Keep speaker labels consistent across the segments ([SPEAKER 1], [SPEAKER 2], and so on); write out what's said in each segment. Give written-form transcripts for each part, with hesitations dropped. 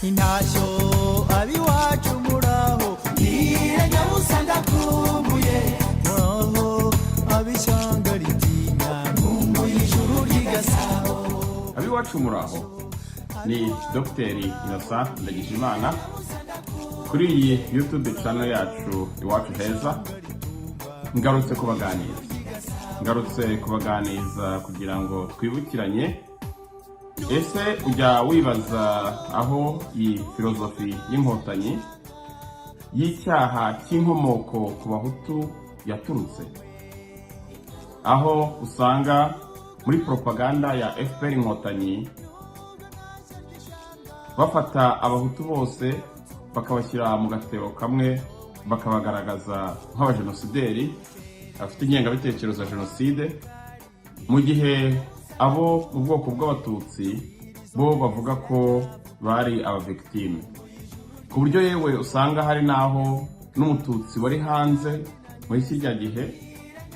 [SPEAKER 1] Intashyo abiwacu muraho, mbwira nyabusa ndakumbuye, muraho ab'ishyanga ritinya, nkumbuye ijuru ry'i Gasabo.
[SPEAKER 2] Abiwacu muraho, ni Dogiteri Innocent Ndagijimana kuri iyi YouTube channel yacu Iwacu Heza. Ngarutse kubaganiriza kugira ngo twibukiranye. Ese ujya wibaza aho iyi filozofi y'Inkotanyi y'icyaha cy'inkomoko ku Bahutu yaturutse, aho usanga muri propaganda ya FPR Inkotanyi bafata Abahutu bose bakabashyira mu gatebo kamwe, bakabagaragaza nk'abajenosideri bafite ingengabitekerezo ya jenoside, mu gihe abo mu bwoko bw'Abatutsi bo bavuga ko bari abavictime, ku buryo yewe usanga hari n'aho n'Umututsi wari hanze muri kirya gihe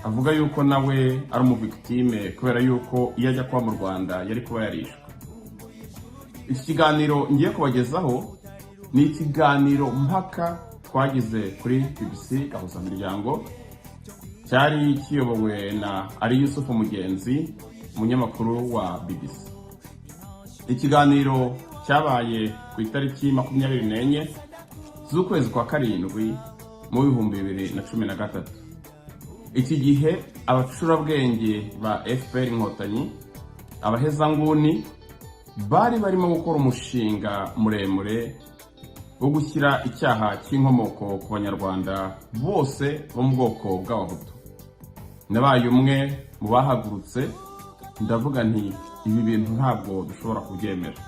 [SPEAKER 2] avuga yuko nawe ari umuvictime, kubera yuko iyo ajya kuba mu Rwanda yari kuba yarishwe? Iki kiganiro ngiye kubagezaho ni ikiganiro mpaka twagize kuri BBC Gahuzamiryango, cyari kiyobowe na Ari Yusufu Mugenzi, umunyamakuru wa BBC. Ikiganiro cyabaye ku itariki 24 z'ukwezi kwa karindwi mu 2013. Iki gihe abacurabwenge ba FPR Inkotanyi, abahezanguni, bari barimo gukora umushinga muremure wo gushyira icyaha cy'inkomoko ku Banyarwanda bose bo mu bwoko bw'Abahutu. Nabaye umwe mu bahagurutse, ndavuga nti: "Ibi bintu ntabwo dushobora kubyemera."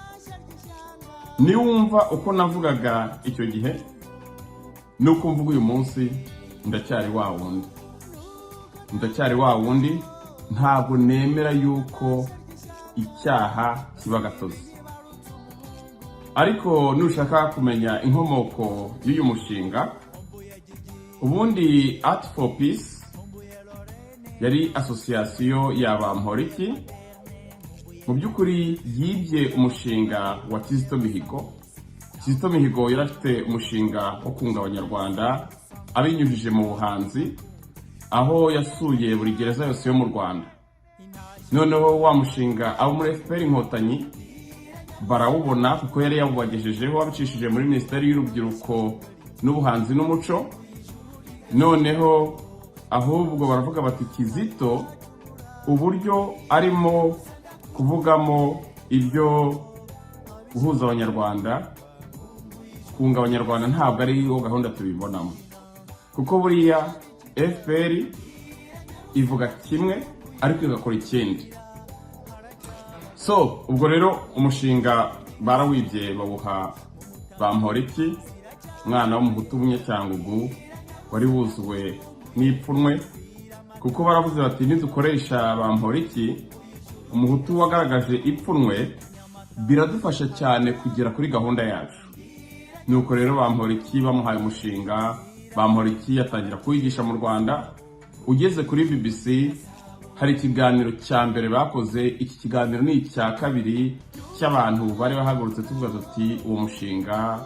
[SPEAKER 2] Niwumva uko navugaga icyo gihe nuko mvuga uyu munsi, ndacyari wa wundi, ndacyari wa wundi. Ntabwo nemera yuko icyaha kiba gatozi. Ariko nushaka kumenya inkomoko y'uyu mushinga, ubundi Art for Peace yari association ya Bamporiki. Mu by'ukuri yibye umushinga wa Kizito Mihigo. Kizito Mihigo yari afite umushinga wo kunga Abanyarwanda abinyujije mu buhanzi, aho yasuye buri gereza yose yo mu Rwanda. Noneho wa mushinga abo muri FPR Inkotanyi barawubona, kuko yari yawubagejejeho abicishije muri Minisiteri y'Urubyiruko n'Ubuhanzi n'Umuco. Noneho ahubwo baravuga bati: "Kizito uburyo arimo kuvugamo ibyo guhuza Abanyarwanda, kunga Abanyarwanda, ntabwo ari yo gahunda tubibonamo." Kuko buriya FPR ivuga kimwe ariko igakora ikindi. So ubwo rero umushinga barawibye, bawuha Bamporiki, umwana w'Umuhutu w'Umunyacyangugu wari wuzuwe n'ipfunwe, kuko baravuze bati: "Nidukoresha Bamporiki, Umuhutu wagaragaje ipfunwe, biradufasha cyane kugera kuri gahunda yacu." Nuko rero Bamporiki bamuhaye umushinga, Bamporiki yatangira kuwigisha mu Rwanda. Ugeze kuri BBC, hari ikiganiro cya mbere bakoze. Iki kiganiro ni icya kabiri cy'abantu bari bahagurutse tuvuga tuti: "Uwo mushinga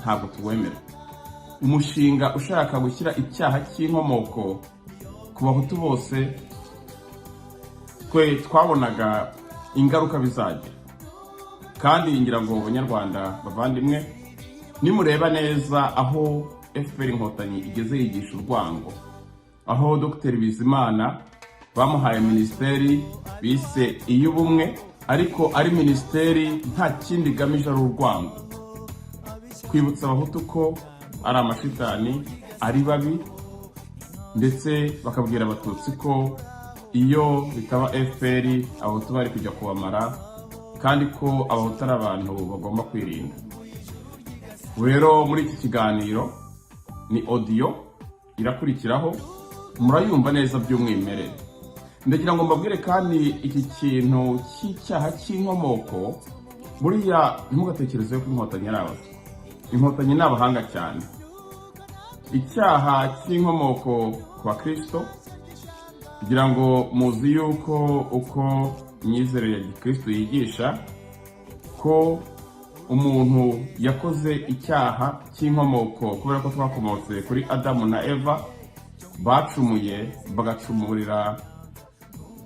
[SPEAKER 2] ntabwo tuwemera." Umushinga ushaka gushyira icyaha cy'inkomoko ku Bahutu bose, twe twabonaga ingaruka bizagira. Kandi ngira ngo Abanyarwanda bavandimwe, nimureba neza aho FPR Inkotanyi igeze yigisha urwango, aho Dr Bizimana bamuhaye minisiteri bise iy'ubumwe, ariko ari minisiteri nta kindi igamije ari urwango, kwibutsa Abahutu ko ari amashitani, ari babi, ndetse bakabwira Abatutsi ko iyo bitaba FPR Abahutu bari kujya kubamara, kandi ko Abahutu ari abantu bagomba kwirinda. Ubu rero muri iki kiganiro, ni audio irakurikiraho, murayumva neza by'umwimerere. Ndagira ngo mbabwire kandi iki kintu cy'icyaha cy'inkomoko, buriya ntimugatekereze ko Inkotanyi ari abaswa. Inkotanyi ni abahanga cyane. Icyaha cy'inkomoko ku Bakristo, kugira ngo muzi yuko uko imyizerere ya gikristo yigisha ko Umuntu yakoze icyaha cy'inkomoko kubera ko twakomotse kuri Adamu na Eva bacumuye, bagacumurira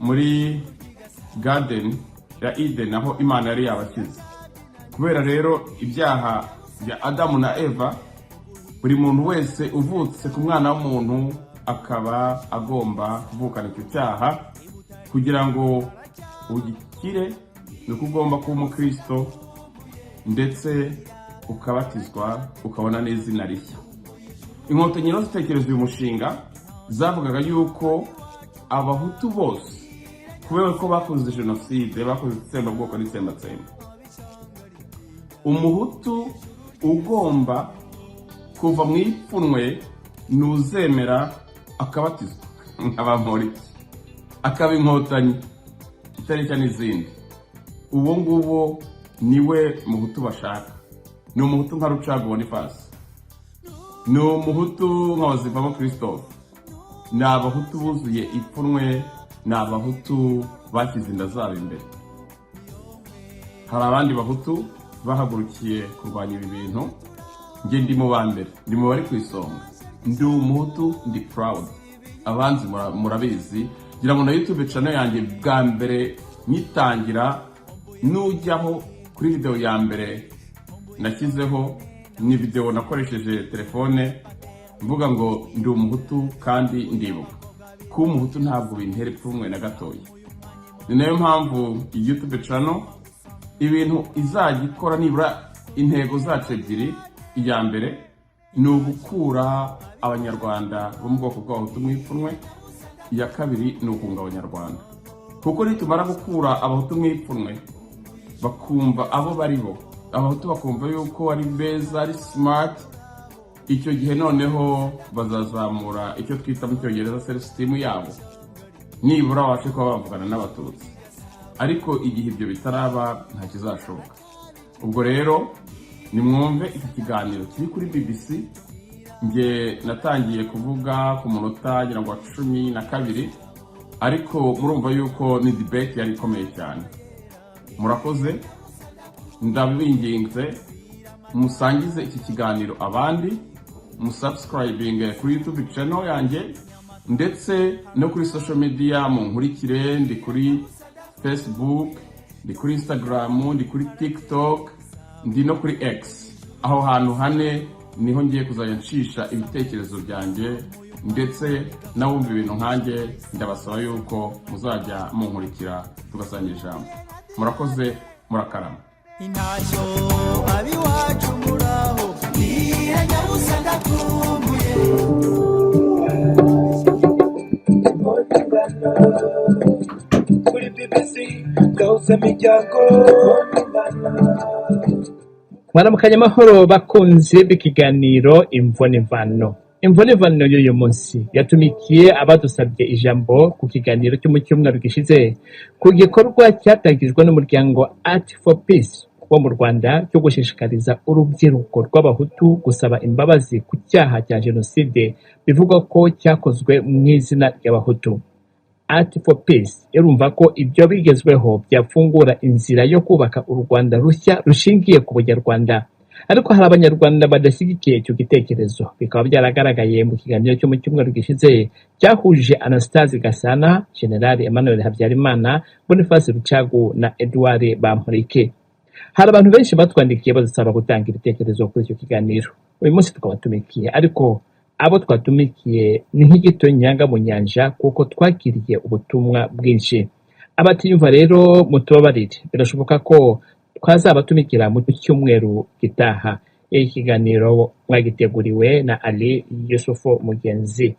[SPEAKER 2] muri garden ya Eden aho Imana yari yabashyize. Kubera rero ibyaha bya Adamu na Eva, buri muntu wese uvutse ku mwana w'umuntu akaba agomba kuvukana icyo cyaha. Kugira ngo ugikire ni uko ugomba kuba umukristo, ndetse ukabatizwa, ukabona n'izina rishya. Inkotanyi rero zitekereza uyu mushinga, zavugaga yuko Abahutu bose, kubera ko bakoze jenoside, bakoze itsembabwoko n'itsembatsemba, Umuhutu ugomba kuva mu ipfunwe nuzemera akabatizwa nka Bamporiki, akaba Inkotanyi itareshya n'izindi. Uwo nguwo niwe Muhutu bashaka. Ni Umuhutu nka Rucagu Boniface, ni Umuhutu nka Bazivamo Christophe. Ni Abahutu buzuye ipfunwe, ni Abahutu bashyize inda zabo imbere. Hari abandi Bahutu bahagurukiye kurwanya ibi bintu. Njye ndi mu ba mbere, ndi mu bari ku isonga. Ndi Umuhutu, ndi proud. Abanzi murabizi, ngira ngo na YouTube channel yanjye bwa mbere nyitangira, nujyaho kuri video ya mbere nashyizeho, ni video nakoresheje telefone mvuga ngo ndi Umuhutu kandi ndibuka. Kuba Umuhutu ntabwo bintera ipfunwe na gatoya. Ni nayo mpamvu iyi YouTube channel ibintu izajya ikora, nibura intego zacu ebyiri: iya mbere ni ugukura Abanyarwanda bo mu bwoko bw'Abahutu mu ipfunwe, iya kabiri ni ukunga Abanyarwanda. Kuko nitumara gukura Abahutu mu ipfunwe, bakumva abo bari bo, Abahutu bakumva yuko ari beza, ari smart, icyo gihe noneho bazazamura icyo twita mu Cyongereza self esteem yabo, nibura babashe kuba bavugana n'Abatutsi. Ariko igihe ibyo bitaraba, nta kizashoboka. Ubwo rero nimwumve iki kiganiro kiri kuri BBC. Nge natangiye kuvuga ku munota ngira ngo wa 12, ariko murumva yuko ni debate yari ikomeye cyane. Murakoze, ndabinginze musangize iki kiganiro abandi, musubscribinge kuri YouTube channel yanjye, ndetse no kuri social media munkurikire. Ndi kuri Facebook, ndi kuri Instagram, ndi kuri TikTok, ndi no kuri X. Aho hantu hane niho ngiye kuzajya nshisha ibitekerezo byanjye, ndetse n'abumva ibintu nkanjye ndabasaba yuko muzajya munkurikira tugasangira ijambo. Murakoze, murakarama.
[SPEAKER 1] Intashyo abiwacu, muraho, nihe nyabusa ndakumbuye.
[SPEAKER 3] Imvano kuri BBC gahuza miryango.
[SPEAKER 4] Mwaramukanye amahoro bakunzi b'ikiganiro Imvo n'Imvano. Imvo n'Imvano y'uyu munsi yatumikiye abadusabye ijambo ku kiganiro cyo mu cyumweru gishize ku gikorwa cyatangijwe n'umuryango Art for Peace wo mu Rwanda cyo gushishikariza urubyiruko rw'Abahutu gusaba imbabazi ku cyaha cya jenoside bivugwa ko cyakozwe mu izina ry'Abahutu. Art for Peace irumva ko ibyo bigezweho byafungura inzira yo kubaka u Rwanda rushya rushingiye ku Bunyarwanda. Ariko hari Abanyarwanda badashyigikiye icyo gitekerezo, bikaba byaragaragaye mu kiganiro cyo mu cyumweru gishize cyahuje Anastase Gasana, General Emmanuel Habyarimana, Boniface Rucagu na Edouard Bamporiki. Hari abantu benshi batwandikiye badusaba gutanga ibitekerezo kuri icyo kiganiro. Uyu munsi tukabatumikiye, ariko abo twatumikiye ni nk'igitonyanga mu nyanja, kuko twakiriye ubutumwa bwinshi. Abatiyumva rero mutubabarire, birashoboka ko twazabatumikira mu cyumweru gitaha. Iki kiganiro mwagiteguriwe na Ali Yusufu Mugenzi.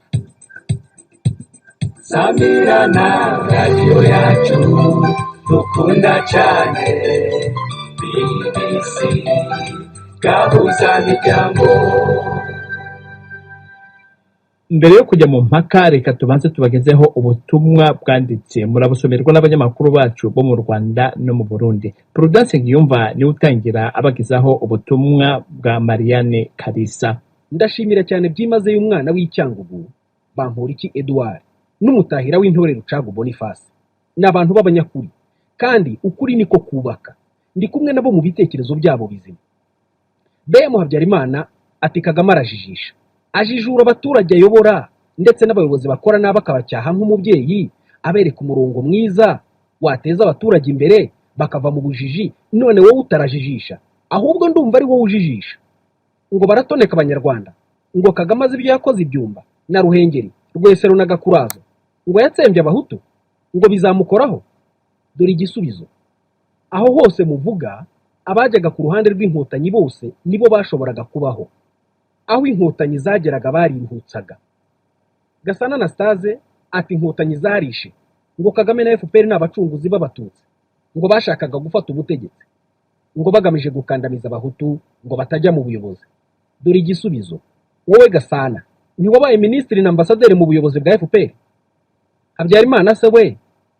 [SPEAKER 3] Samirana, radiyo yacu dukunda cyane, BBC gahuza miryango.
[SPEAKER 4] Mbere yo kujya mu mpaka, reka tubanze tubagezeho ubutumwa bwanditse. Murabusomerwa n'abanyamakuru bacu bo mu Rwanda no mu Burundi. Prudence Ngiyumva niwe utangira abagezaho ubutumwa bwa Marianne Kalisa.
[SPEAKER 5] Ndashimira cyane byimazeyo umwana w'Icyangugu Bamporiki Edouard n'umutahira w'intore Rucagu Boniface. Ni abantu b'abanyakuri, kandi ukuri niko kubaka. Ndi kumwe nabo mu bitekerezo byabo bizima. BM Habyarimana ati: "Kagame arajijisha, ajijura abaturage ayobora ndetse n'abayobozi bakora nabi akabacyaha nk'umubyeyi, abereka umurongo mwiza wateza abaturage imbere bakava mu bujiji. None wowe utarajijisha, ahubwo ndumva ari wowe ujijisha." Ngo baratoneka Abanyarwanda, ngo Kagame azi ibyo yakoze ibyumba na Ruhengeri, Rwesero na Gakurazo, ngo yatsembye Abahutu, ngo bizamukoraho. Dore igisubizo: aho hose muvuga, abajyaga ku ruhande rw'Inkotanyi bose nibo bashoboraga kubaho. Aho Inkotanyi zageraga bariruhutsaga. Gasana Anastase ati: "Inkotanyi zarishe, ngo Kagame na FPR ni abacunguzi b'Abatutsi, ngo bashakaga gufata ubutegetsi, ngo bagamije gukandamiza Abahutu ngo batajya mu buyobozi." Dore igisubizo: wowe Gasana, ntiwabaye minisitiri na ambasaderi mu buyobozi bwa FPR? Habyarimana se we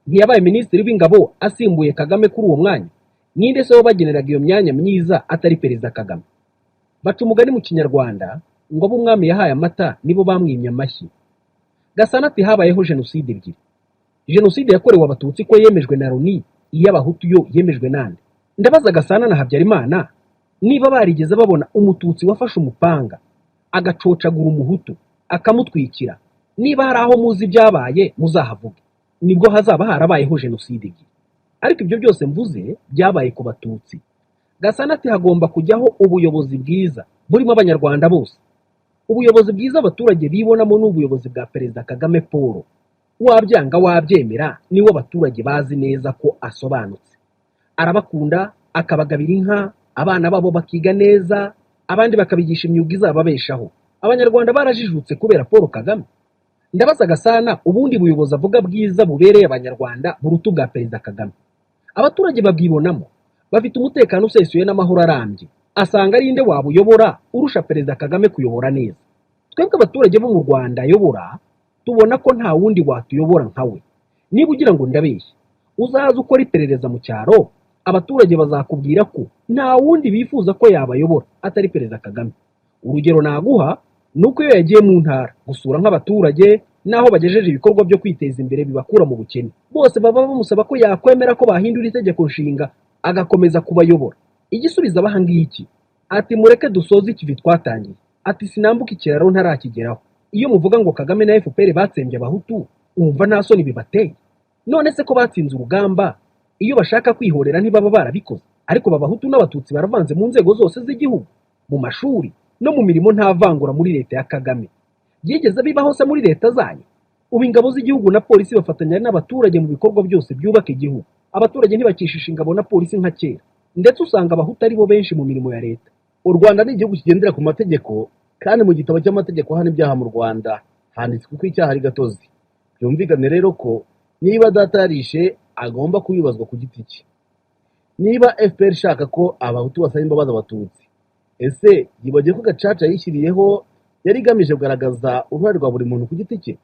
[SPEAKER 5] ntiyabaye minisitiri w'ingabo asimbuye Kagame kuri uwo mwanya? Ninde se wabageneraga iyo myanya myiza atari Perezida Kagame? Baca umugani mu Kinyarwanda ngo abo umwami yahaye amata nibo bamwimye amashyi. Gasana ati: "Habayeho jenoside ebyiri. Jenoside yakorewe Abatutsi ko yemejwe na Loni, iy'Abahutu yo yemejwe nande?" Ndabaza Gasana na Habyarimana niba barigeze babona Umututsi wafashe umupanga agacocagura Umuhutu akamutwikira. Niba hari aho muzi ibyabaye, muzahavuge, nibwo hazaba harabayeho jenoside ebyiri. Ariko ibyo byose mvuze byabaye ku Batutsi. Gasana ati: "Hagomba kujyaho ubuyobozi bwiza burimo Abanyarwanda bose. Ubuyobozi bwiza abaturage bibonamo ni ubuyobozi bwa Perezida Kagame Paul. Wabyanga wabyemera, niwo abaturage bazi neza ko asobanutse, arabakunda, akabagabira inka, abana babo bakiga neza, abandi bakabigisha imyuga izababeshaho. Abanyarwanda barajijutse kubera Paul Kagame." Ndabaza Gasana ubundi buyobozi avuga bwiza bubereye Abanyarwanda buruta ubwa Perezida Kagame. Abaturage babwibonamo, bafite umutekano usesuye n'amahoro arambye. Asanga ari nde wabuyobora urusha Perezida Kagame kuyobora neza? Twebwe abaturage bo mu Rwanda ayobora tubona ko nta wundi watuyobora nka we. Niba ugira ngo ndabeshya, uzaze ukora iperereza mu cyaro, abaturage bazakubwira ko nta wundi bifuza ko yabayobora atari Perezida Kagame. Urugero naguha ni uko iyo yagiye mu ntara gusura nk'abaturage n'aho bagejeje ibikorwa byo kwiteza imbere bibakura mu bukene, bose baba bamusaba ko yakwemera ko bahindura itegeko nshinga agakomeza kubayobora. Igisubizo abaha ngiki, ati: "Mureke dusoze ikivi twatangiye." Ati: "Sinambuka ikiraro ntarakigeraho." Iyo muvuga ngo Kagame na FPR batsembye Abahutu, wumva nta soni bibateye? None se ko batsinze urugamba, iyo bashaka kwihorera ntibaba barabikoze? Ariko Abahutu n'Abatutsi baravanze mu nzego zose z'igihugu, mu mashuri no mu mirimo, nta vangura muri leta ya Kagame. Byigeze bibaho se muri leta zanyu? Ubu ingabo z'igihugu na polisi bafatanya n'abaturage mu bikorwa byose byubaka igihugu. Abaturage ntibakishisha ingabo na polisi nka kera, ndetse usanga Abahutu ari bo benshi mu mirimo ya leta.
[SPEAKER 6] U Rwanda ni igihugu kigendera ku mategeko, kandi mu gitabo cy'amategeko hano ibyaha mu Rwanda handitswe ko icyaha ari gatozi. Byumvikane rero ko niba data yarishe, agomba kubibazwa ku giti cye. Niba FPR ishaka ko Abahutu basaba imbabazi Abatutsi, ese yibagiwe ko Gacaca yishyiriyeho yari igamije kugaragaza uruhare rwa buri muntu ku giti cye?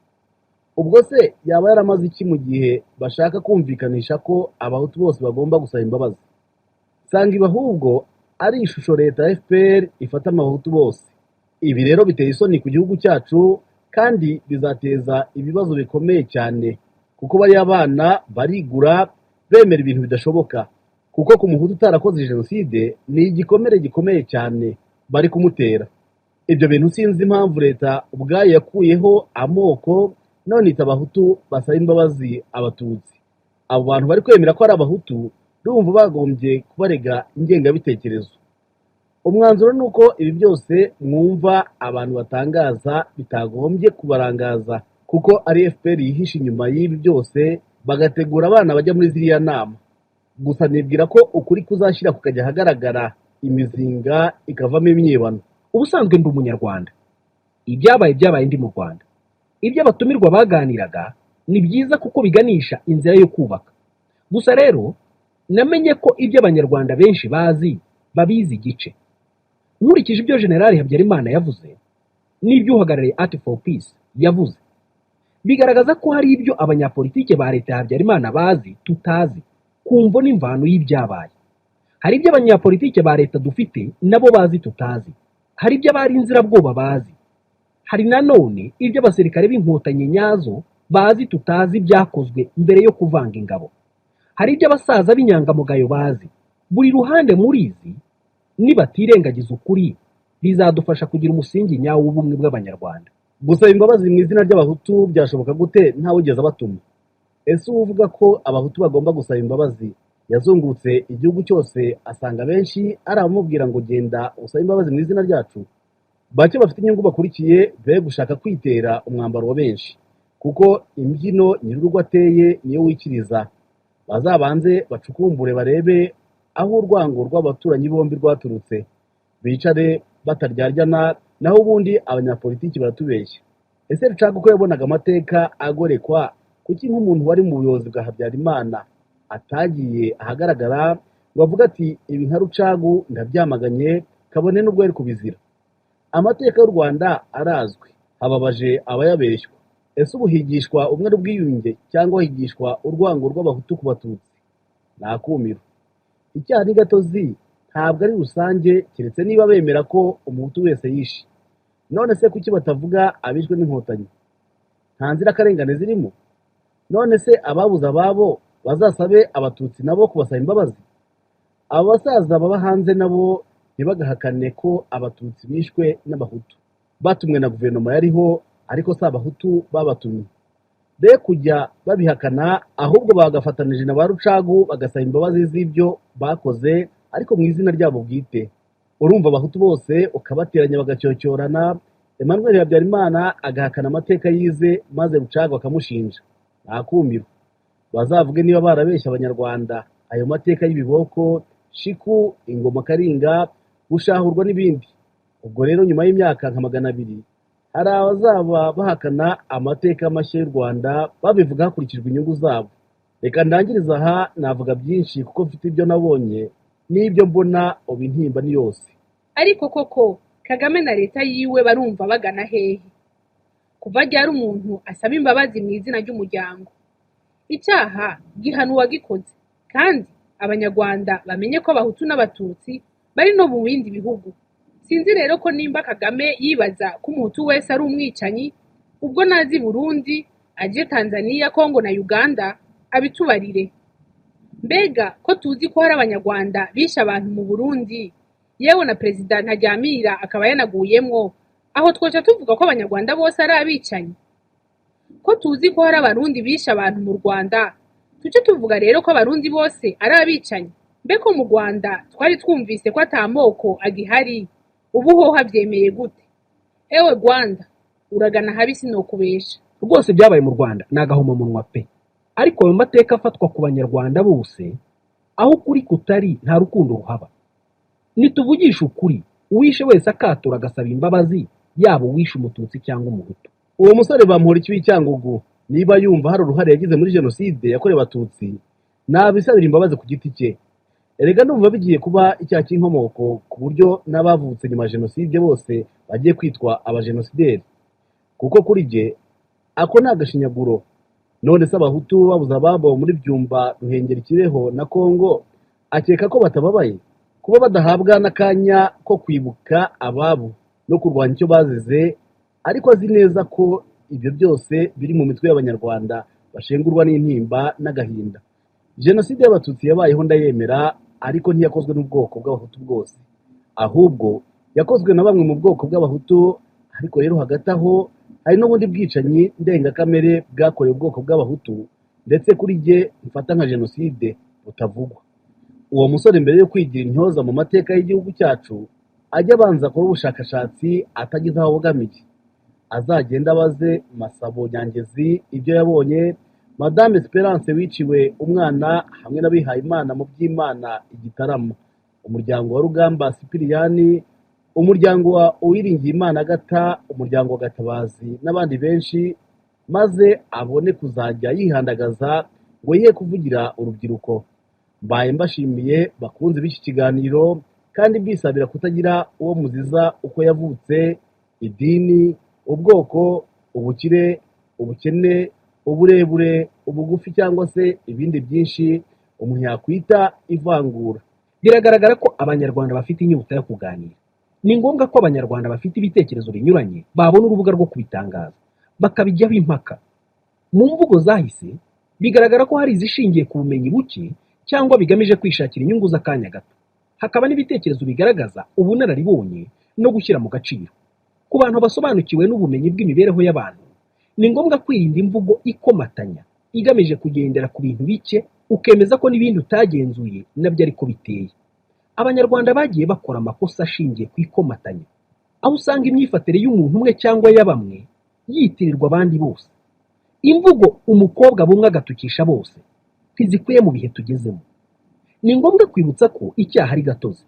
[SPEAKER 6] Ubwo se yaba yaramaze iki mu gihe bashaka kumvikanisha ko Abahutu bose bagomba gusaba imbabazi? Sanga ibi ahubwo ari ishusho leta ya FPR ifata Abahutu bose. Ibi rero biteye isoni ku gihugu cyacu kandi bizateza ibibazo bikomeye cyane, kuko bariya bana barigura bemera ibintu bidashoboka, kuko ku Muhutu utarakoze jenoside ni igikomere gikomeye cyane bari kumutera. Ibyo bintu sinzi impamvu leta ubwayo yakuyeho amoko none ita Abahutu basaba imbabazi Abatutsi. Abo bantu bari kwemera ko ari Abahutu, ndumva bagombye kubarega ingengabitekerezo. Umwanzuro ni uko ibi byose mwumva abantu batangaza bitagombye kubarangaza, kuko ari FPR yihishe inyuma y'ibi byose, bagategura abana bajya muri ziriya nama. Gusa nibwira ko ukuri kuzashyira kukajya ahagaragara, imizinga ikavamo imyibano.
[SPEAKER 5] Ubusanzwe ndi Umunyarwanda. Ibyabaye byabaye ndi mu Rwanda. Ibyo abatumirwa baganiraga ni byiza kuko biganisha inzira yo kubaka. Gusa rero namenye ko ibyo Abanyarwanda benshi bazi, babizi igice. Nkurikije ibyo Generali Habyarimana yavuze n'ibyo uhagarariye Art for Peace yavuze, bigaragaza ko hari ibyo abanyapolitike ba leta ya Habyarimana bazi tutazi ku mvo n'imvano y'ibyabaye. Hari ibyo abanyapolitike ba leta dufite nabo bazi tutazi. Hari ibyo abari inzirabwoba bazi. Hari nanone ibyo abasirikare b'Inkotanyi nyazo bazi tutazi, byakozwe mbere yo kuvanga ingabo. Hari ibyo abasaza b'inyangamugayo bazi. Buri ruhande muri izi nibatirengagiza ukuri, bizadufasha kugira umusingi nyawo w'ubumwe bw'Abanyarwanda.
[SPEAKER 6] Gusaba imbabazi mu izina ry'Abahutu byashoboka gute ntawugeze abatuma? Ese uwo uvuga ko Abahutu bagomba gusaba imbabazi yazungurutse igihugu cyose asanga benshi ari abamubwira ngo genda usabe imbabazi mu izina ryacu? Bake bafite inyungu bakurikiye be gushaka kwitera umwambaro wa benshi, kuko imbyino nyir'urugo ateye niyo wikiriza. Bazabanze bacukumbure barebe aho urwango rw'abaturanyi bombi rwaturutse, bicare bataryaryana, naho ubundi abanyapolitiki baratubeshya. Ese Rucagu ko yabonaga amateka agorekwa, kuki nk'umuntu wari mu buyobozi bwa Habyarimana atagiye ahagaragara ngo avuge ati ibi nka Rucagu ndabyamaganye, kabone n'ubwo yari kubizira? Amateka y'u Rwanda arazwi, hababaje abayabeshywa. Ese ubu higishwa ubumwe n'ubwiyunge cyangwa higishwa urwango rw'Abahutu ku Batutsi? Ni akumiro. Icyaha ni gatozi, ntabwo ari rusange, keretse niba bemera ko Umuhutu wese yishe. None se kuki batavuga abishwe n'Inkotanyi? Nta nzirakarengane zirimo? None se ababuze ababo bazasabe Abatutsi nabo kubasaba imbabazi? Aba basaza baba hanze nabo ntibagahakane ko Abatutsi bishwe n'Abahutu batumwe na guverinoma yariho, ariko si Abahutu babatumye. Be kujya babihakana, ahubwo bagafatanije na ba Rucagu bagasaba imbabazi z'ibyo bakoze, ariko mu izina ryabo bwite. Urumva Abahutu bose ukabateranya bagacyocyorana, Emmanuel Habyarimana agahakana amateka yize, maze Rucagu akamushinja. Nta kumiro. Bazavuge niba barabeshya Abanyarwanda ayo mateka y'ibiboko, shiku, ingoma karinga, gushahurwa n'ibindi. Ubwo rero nyuma y'imyaka nka 200 hari abazaba bahakana amateka mashya y'u Rwanda, babivuga hakurikijwe inyungu zabo. Reka ndangirize aha, navuga byinshi kuko mfite ibyo nabonye n'ibyo mbona, ubu intimba ni yose.
[SPEAKER 7] Ariko koko Kagame na leta yiwe barumva bagana hehe? Kuva ryari umuntu asaba imbabazi mu izina ry'umuryango? Icyaha gihana uwagikoze, kandi Abanyarwanda bamenye ko Abahutu n'Abatutsi bari no mu bindi bihugu. Sinzi rero ko nimba Kagame yibaza ko Umuhutu wese ari umwicanyi, ubwo nazi Burundi, aje Tanzania, Kongo na Uganda abitubarire. Mbega ko tuzi ko hari Abanyarwanda bishe abantu mu Burundi, yewe na Perezida Ntaryamira akaba yanaguyemwo, aho twoca tuvuga ko Abanyarwanda bose ari abicanyi? Ko tuzi ko hari Abarundi bishe abantu mu Rwanda, tuce tuvuga rero ko Abarundi bose ari abicanyi? Mbe ko mu Rwanda twari twumvise ko ata moko agihari, ubu hoho havyemeye gute? Ewe Rwanda, uragana habi, sinokubesha.
[SPEAKER 5] Rwose byabaye mu Rwanda ni agahomamunwa pe, ariko ayo mateka afatwa ku Banyarwanda bose. Aho ukuri kutari nta rukundo ruhaba. Nituvugisha ukuri, uwishe wese akatura agasaba imbabazi, yaba uwishe Umututsi cyangwa Umuhutu.
[SPEAKER 6] Uwo musore Bamporiki w'Icyangugu, niba yumva hari uruhare yagize muri jenoside yakorewe Abatutsi, nabisabira imbabazi ku giti cye. Erega ndumva bigiye kuba icyaha cy'inkomoko, ku buryo n'abavutse nyuma ya jenoside bose bagiye kwitwa abajenosideri, kuko kuri jye ako ni agashinyaguro. None se Abahutu babuze ababo muri Byumba, Ruhengeri, Kibeho na Kongo, akeka ko batababaye kuba badahabwa n'akanya ko kwibuka ababo no kurwanya icyo bazize? Ariko azi neza ko ibyo byose biri mu mitwe y'Abanyarwanda bashengurwa n'intimba n'agahinda. Jenoside y'Abatutsi yabayeho ndayemera, ariko ntiyakozwe n'ubwoko bw'Abahutu bwose, ahubwo yakozwe na bamwe mu bwoko bw'Abahutu. Ariko rero hagati aho hari n'ubundi bwicanyi ndengakamere bwakorewe ubwoko bw'Abahutu, ndetse kuri jye mfata nka jenoside, butavugwa. Uwo musore mbere yo kwigira intyoza mu mateka y'igihugu cyacu, ajye abanza akore ubushakashatsi atagize aho abogamiye. Azagenda abaze Masabo Nyangezi ibyo yabonye, Madame Esperance wiciwe umwana hamwe n'abihayimana mu by'Imana i Gitarama, umuryango wa Rugamba Sipiriyani, umuryango wa Uwiringiyimana Agata, umuryango wa Gatabazi n'abandi benshi, maze abone kuzajya yihandagaza ngo ye kuvugira urubyiruko. Mbaye mbashimiye bakunze b'iki kiganiro, kandi mbisabira kutagira uwo muziza uko yavutse, idini, ubwoko, ubukire, ubukene, uburebure, ubugufi cyangwa se ibindi byinshi umuntu yakwita ivangura.
[SPEAKER 5] Biragaragara ko Abanyarwanda bafite inyota yo kuganira. Ni ngombwa ko Abanyarwanda bafite ibitekerezo binyuranye babona urubuga rwo kubitangaza, bakabijyaho impaka. Mu mvugo zahise bigaragara ko hari izishingiye ku bumenyi buke cyangwa bigamije kwishakira inyungu z'akanya gato. Hakaba n'ibitekerezo bigaragaza ubunararibonye no gushyira mu gaciro. Ku bantu basobanukiwe n'ubumenyi bw'imibereho y'abantu, ni ngombwa kwirinda imvugo ikomatanya igamije kugendera ku bintu bike, ukemeza ko n'ibindi utagenzuye nabyo ariko biteye. Abanyarwanda bagiye bakora amakosa ashingiye ku ikomatanya, aho usanga imyifatire y'umuntu umwe cyangwa ya bamwe yitirirwa abandi bose. Imvugo umukobwa bumwe agatukisha bose ntizikwiye mu bihe tugezemo. Ni ngombwa kwibutsa ko icyaha ari gatozi.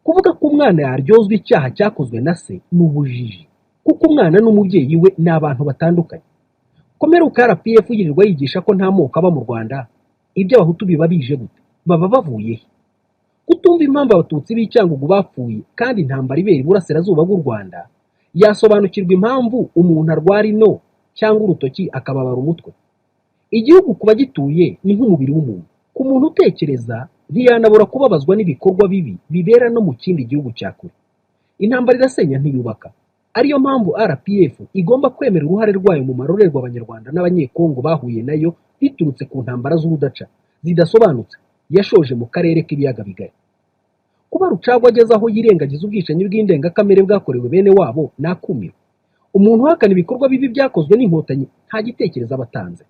[SPEAKER 5] Kuvuga ko umwana yaryozwa icyaha cyakozwe na se ni ubujiji, kuko umwana n'umubyeyi we ni abantu batandukanye. Komeruka RPF yirirwa yigisha ko nta moko aba mu Rwanda, ibyo abahutu biba bije gute? Baba bavuye he? Kutumva impamvu abatutsi b'Icyangugu bapfuye kandi intambara ibera iburasirazuba bw'u Rwanda, yasobanukirwa impamvu umuntu arwara ino cyangwa urutoki akababara umutwe. Igihugu ku bagituye ni nk'umubiri w'umuntu. Ku muntu utekereza ntiyanabura kubabazwa n'ibikorwa bibi bibera no mu kindi gihugu cya kure. Intambara irasenya ntiyubaka. Ariyo mpamvu RPF igomba kwemera uruhare rwayo mu marorerwa abanyarwanda n'abanyekongo bahuye nayo biturutse ku ntambara z'urudaca zidasobanutse yashoje mu karere k'ibiyaga bigari. Kuba Rucagu ageze aho yirengagiza ubwicanyi bw'indengakamere bwakorewe bene wabo ni akumiro. Umuntu uhakana ibikorwa bibi byakozwe n'inkotanyi nta gitekerezo aba atanze.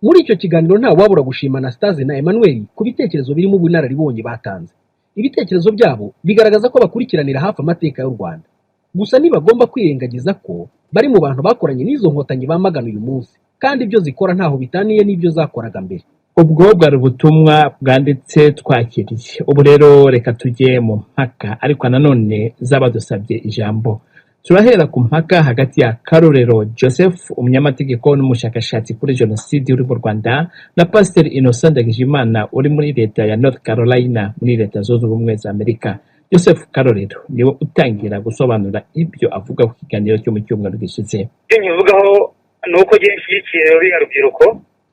[SPEAKER 5] Muri icyo kiganiro nta wabura gushima Anastase na Emmanuel ku bitekerezo birimo ubunararibonye batanze. Ibitekerezo byabo bigaragaza ko bakurikiranira hafi amateka y'u Rwanda. Gusa ntibagomba kwirengagiza ko bari mu bantu bakoranye n'izo nkotanyi bamagana uyu munsi, kandi ibyo zikora ntaho bitaniye n'ibyo zakoraga mbere.
[SPEAKER 4] Ubwo bwari ubutumwa bwanditse twakiriye. Ubu rero reka tujye mu mpaka, ariko nanone z'abadusabye ijambo. Turahera ku mpaka hagati ya Karorero Joseph, umunyamategeko n'umushakashatsi kuri jenoside uri mu Rwanda, na Pasiteri Innocent Ndagijimana uri muri leta ya North Carolina muri Leta Zunze Ubumwe za Amerika. Joseph Karorero niwe utangira gusobanura ibyo avuga ku kiganiro cyo mu cyumweru gishize.
[SPEAKER 8] Icyo nkivugaho ni uko ngiye nshyigikiye ruriya rubyiruko.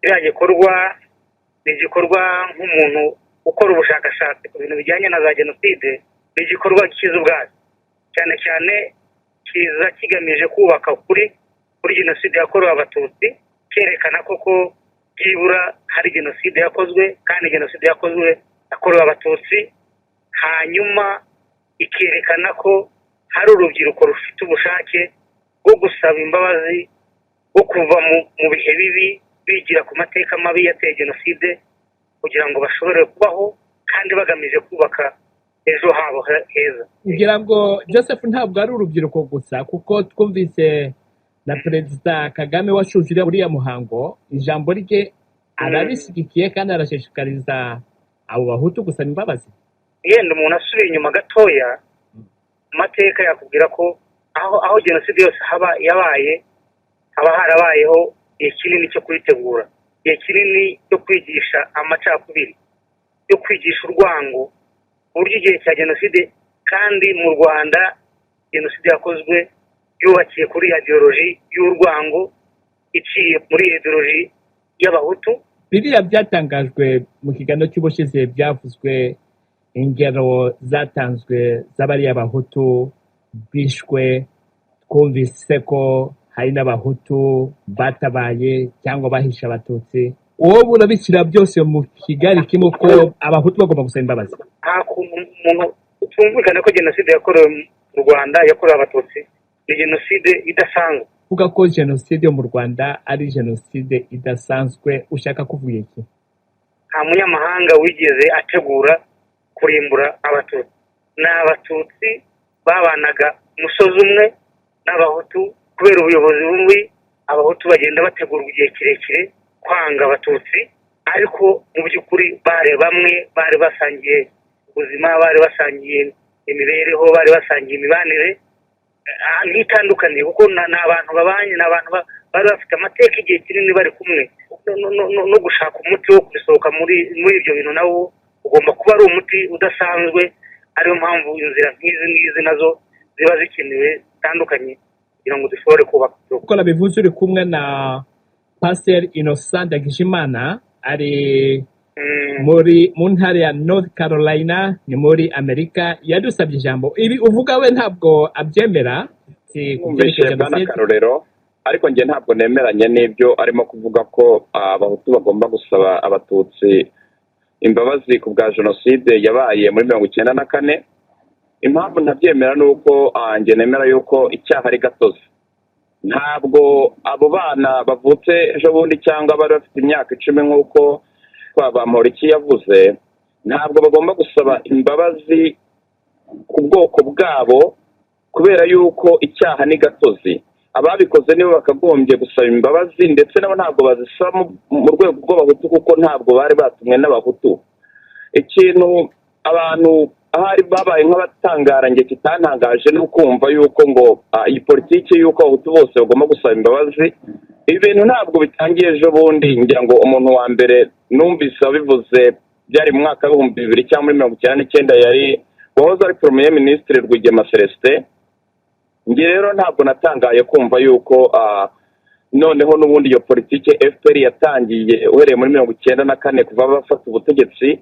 [SPEAKER 8] Kiriya gikorwa ni igikorwa nk'umuntu ukora ubushakashatsi ku bintu bijyanye na za jenoside, ni igikorwa cyiza ubwacyo, cyane cyane kiza kigamije kubaka ukuri kuri jenoside yakorewe abatutsi, cyerekana koko byibura hari jenoside yakozwe, kandi jenoside yakozwe yakorewe abatutsi, hanyuma ikerekana ko hari urubyiruko rufite ubushake bwo gusaba imbabazi, bwo kuva mu bihe bibi, bigira ku mateka mabi yateye jenoside, kugira ngo bashobore kubaho kandi bagamije kubaka ejo habo heza.
[SPEAKER 4] Ngira ngo Joseph ntabwo ari urubyiruko gusa, kuko twumvise na Perezida Kagame washuje uriya muhango, ijambo rye ararishyigikiye kandi arashishikariza abo bahutu gusaba imbabazi.
[SPEAKER 8] Yenda umuntu asubiye inyuma gatoya mu mateka yakubwira ko aho jenoside yose haba yabaye, haba harabayeho igihe kinini cyo kuyitegura, igihe kinini cyo kwigisha amacakubiri, cyo kwigisha urwango, ku buryo igihe cya jenoside, kandi mu Rwanda jenoside yakozwe yubakiye kuri ideoloji y'urwango, iciye muri ideoloji y'abahutu.
[SPEAKER 4] Biriya byatangajwe mu kiganiro cy'ubushize, byavuzwe ingero zatanzwe z'abariya bahutu bishwe, twumvise ko hari n'abahutu batabaye cyangwa bahishe abatutsi. Wowe urabishyira byose mu kigali kimwe ko abahutu bagomba gusaba imbabazi?
[SPEAKER 8] Nta kuntu umuntu tumvikane ko jenoside yakorewe mu Rwanda yakorewe abatutsi ni jenoside idasanzwe.
[SPEAKER 4] Kuvuga ko jenoside yo mu Rwanda ari jenoside idasanzwe, ushaka kuvuga iki?
[SPEAKER 8] Nta munyamahanga wigeze ategura kurimbura abatutsi. Ni abatutsi babanaga umusozi umwe n'abahutu, kubera ubuyobozi bubi abahutu bagenda bategurwa igihe kirekire kwanga abatutsi, ariko mu by'ukuri bari bamwe, bari basangiye ubuzima, bari basangiye imibereho, bari basangiye imibanire ntitandukaniye, kuko ni abantu babanye, ni abantu bari bafite amateka igihe kinini bari kumwe. No gushaka umuti wo kubisohoka muri ibyo bintu nawo ugomba kuba ari umuti udasanzwe, ariyo mpamvu inzira nk'izi ngizi nazo ziba zikenewe zitandukanye kugira ngo dushobore kubaka igihugu.
[SPEAKER 4] Kuko nabivuze, uri kumwe na Pasiteri Innocent Ndagijimana, ari mu ntara ya North Carolina, ni muri Amerika, yadusabye ijambo. Ibi uvuga we ntabwo abyemera.
[SPEAKER 9] Numvise Bwana Karorero, ariko njye ntabwo nemeranye n'ibyo arimo kuvuga ko abahutu bagomba gusaba abatutsi imbabazi ku bwa jenoside yabaye muri 94. Impamvu ntabyemera ni uko njye nemera yuko icyaha ari gatozi. Ntabwo abo bana bavutse ejo bundi cyangwa bari bafite imyaka 10 nk'uko kwa Bamporiki yavuze, ntabwo bagomba gusaba imbabazi ku bwoko bwabo, kubera yuko icyaha ni gatozi. Ababikoze nibo bakagombye gusaba imbabazi, ndetse nabo ntabwo bazisaba mu rwego rw'abahutu, kuko ntabwo bari batumwe n'abahutu. Ikintu abantu ahari babaye nk'abatangara njye kitantangaje ni ukumva yuko ngo iyi politiki y'uko abahutu bose bagomba gusaba imbabazi, ibi bintu ntabwo bitangiye ejo bundi. Ngira ngo umuntu wa mbere numvise wabivuze byari mu mwaka w'2000 cyangwa muri 99, yari wahoze ari Premier Ministre Rwigema Celestin. Njye rero ntabwo natangaye kumva yuko noneho n'ubundi iyo politiki FPR yatangiye uhereye muri 94 kuva bafata ubutegetsi,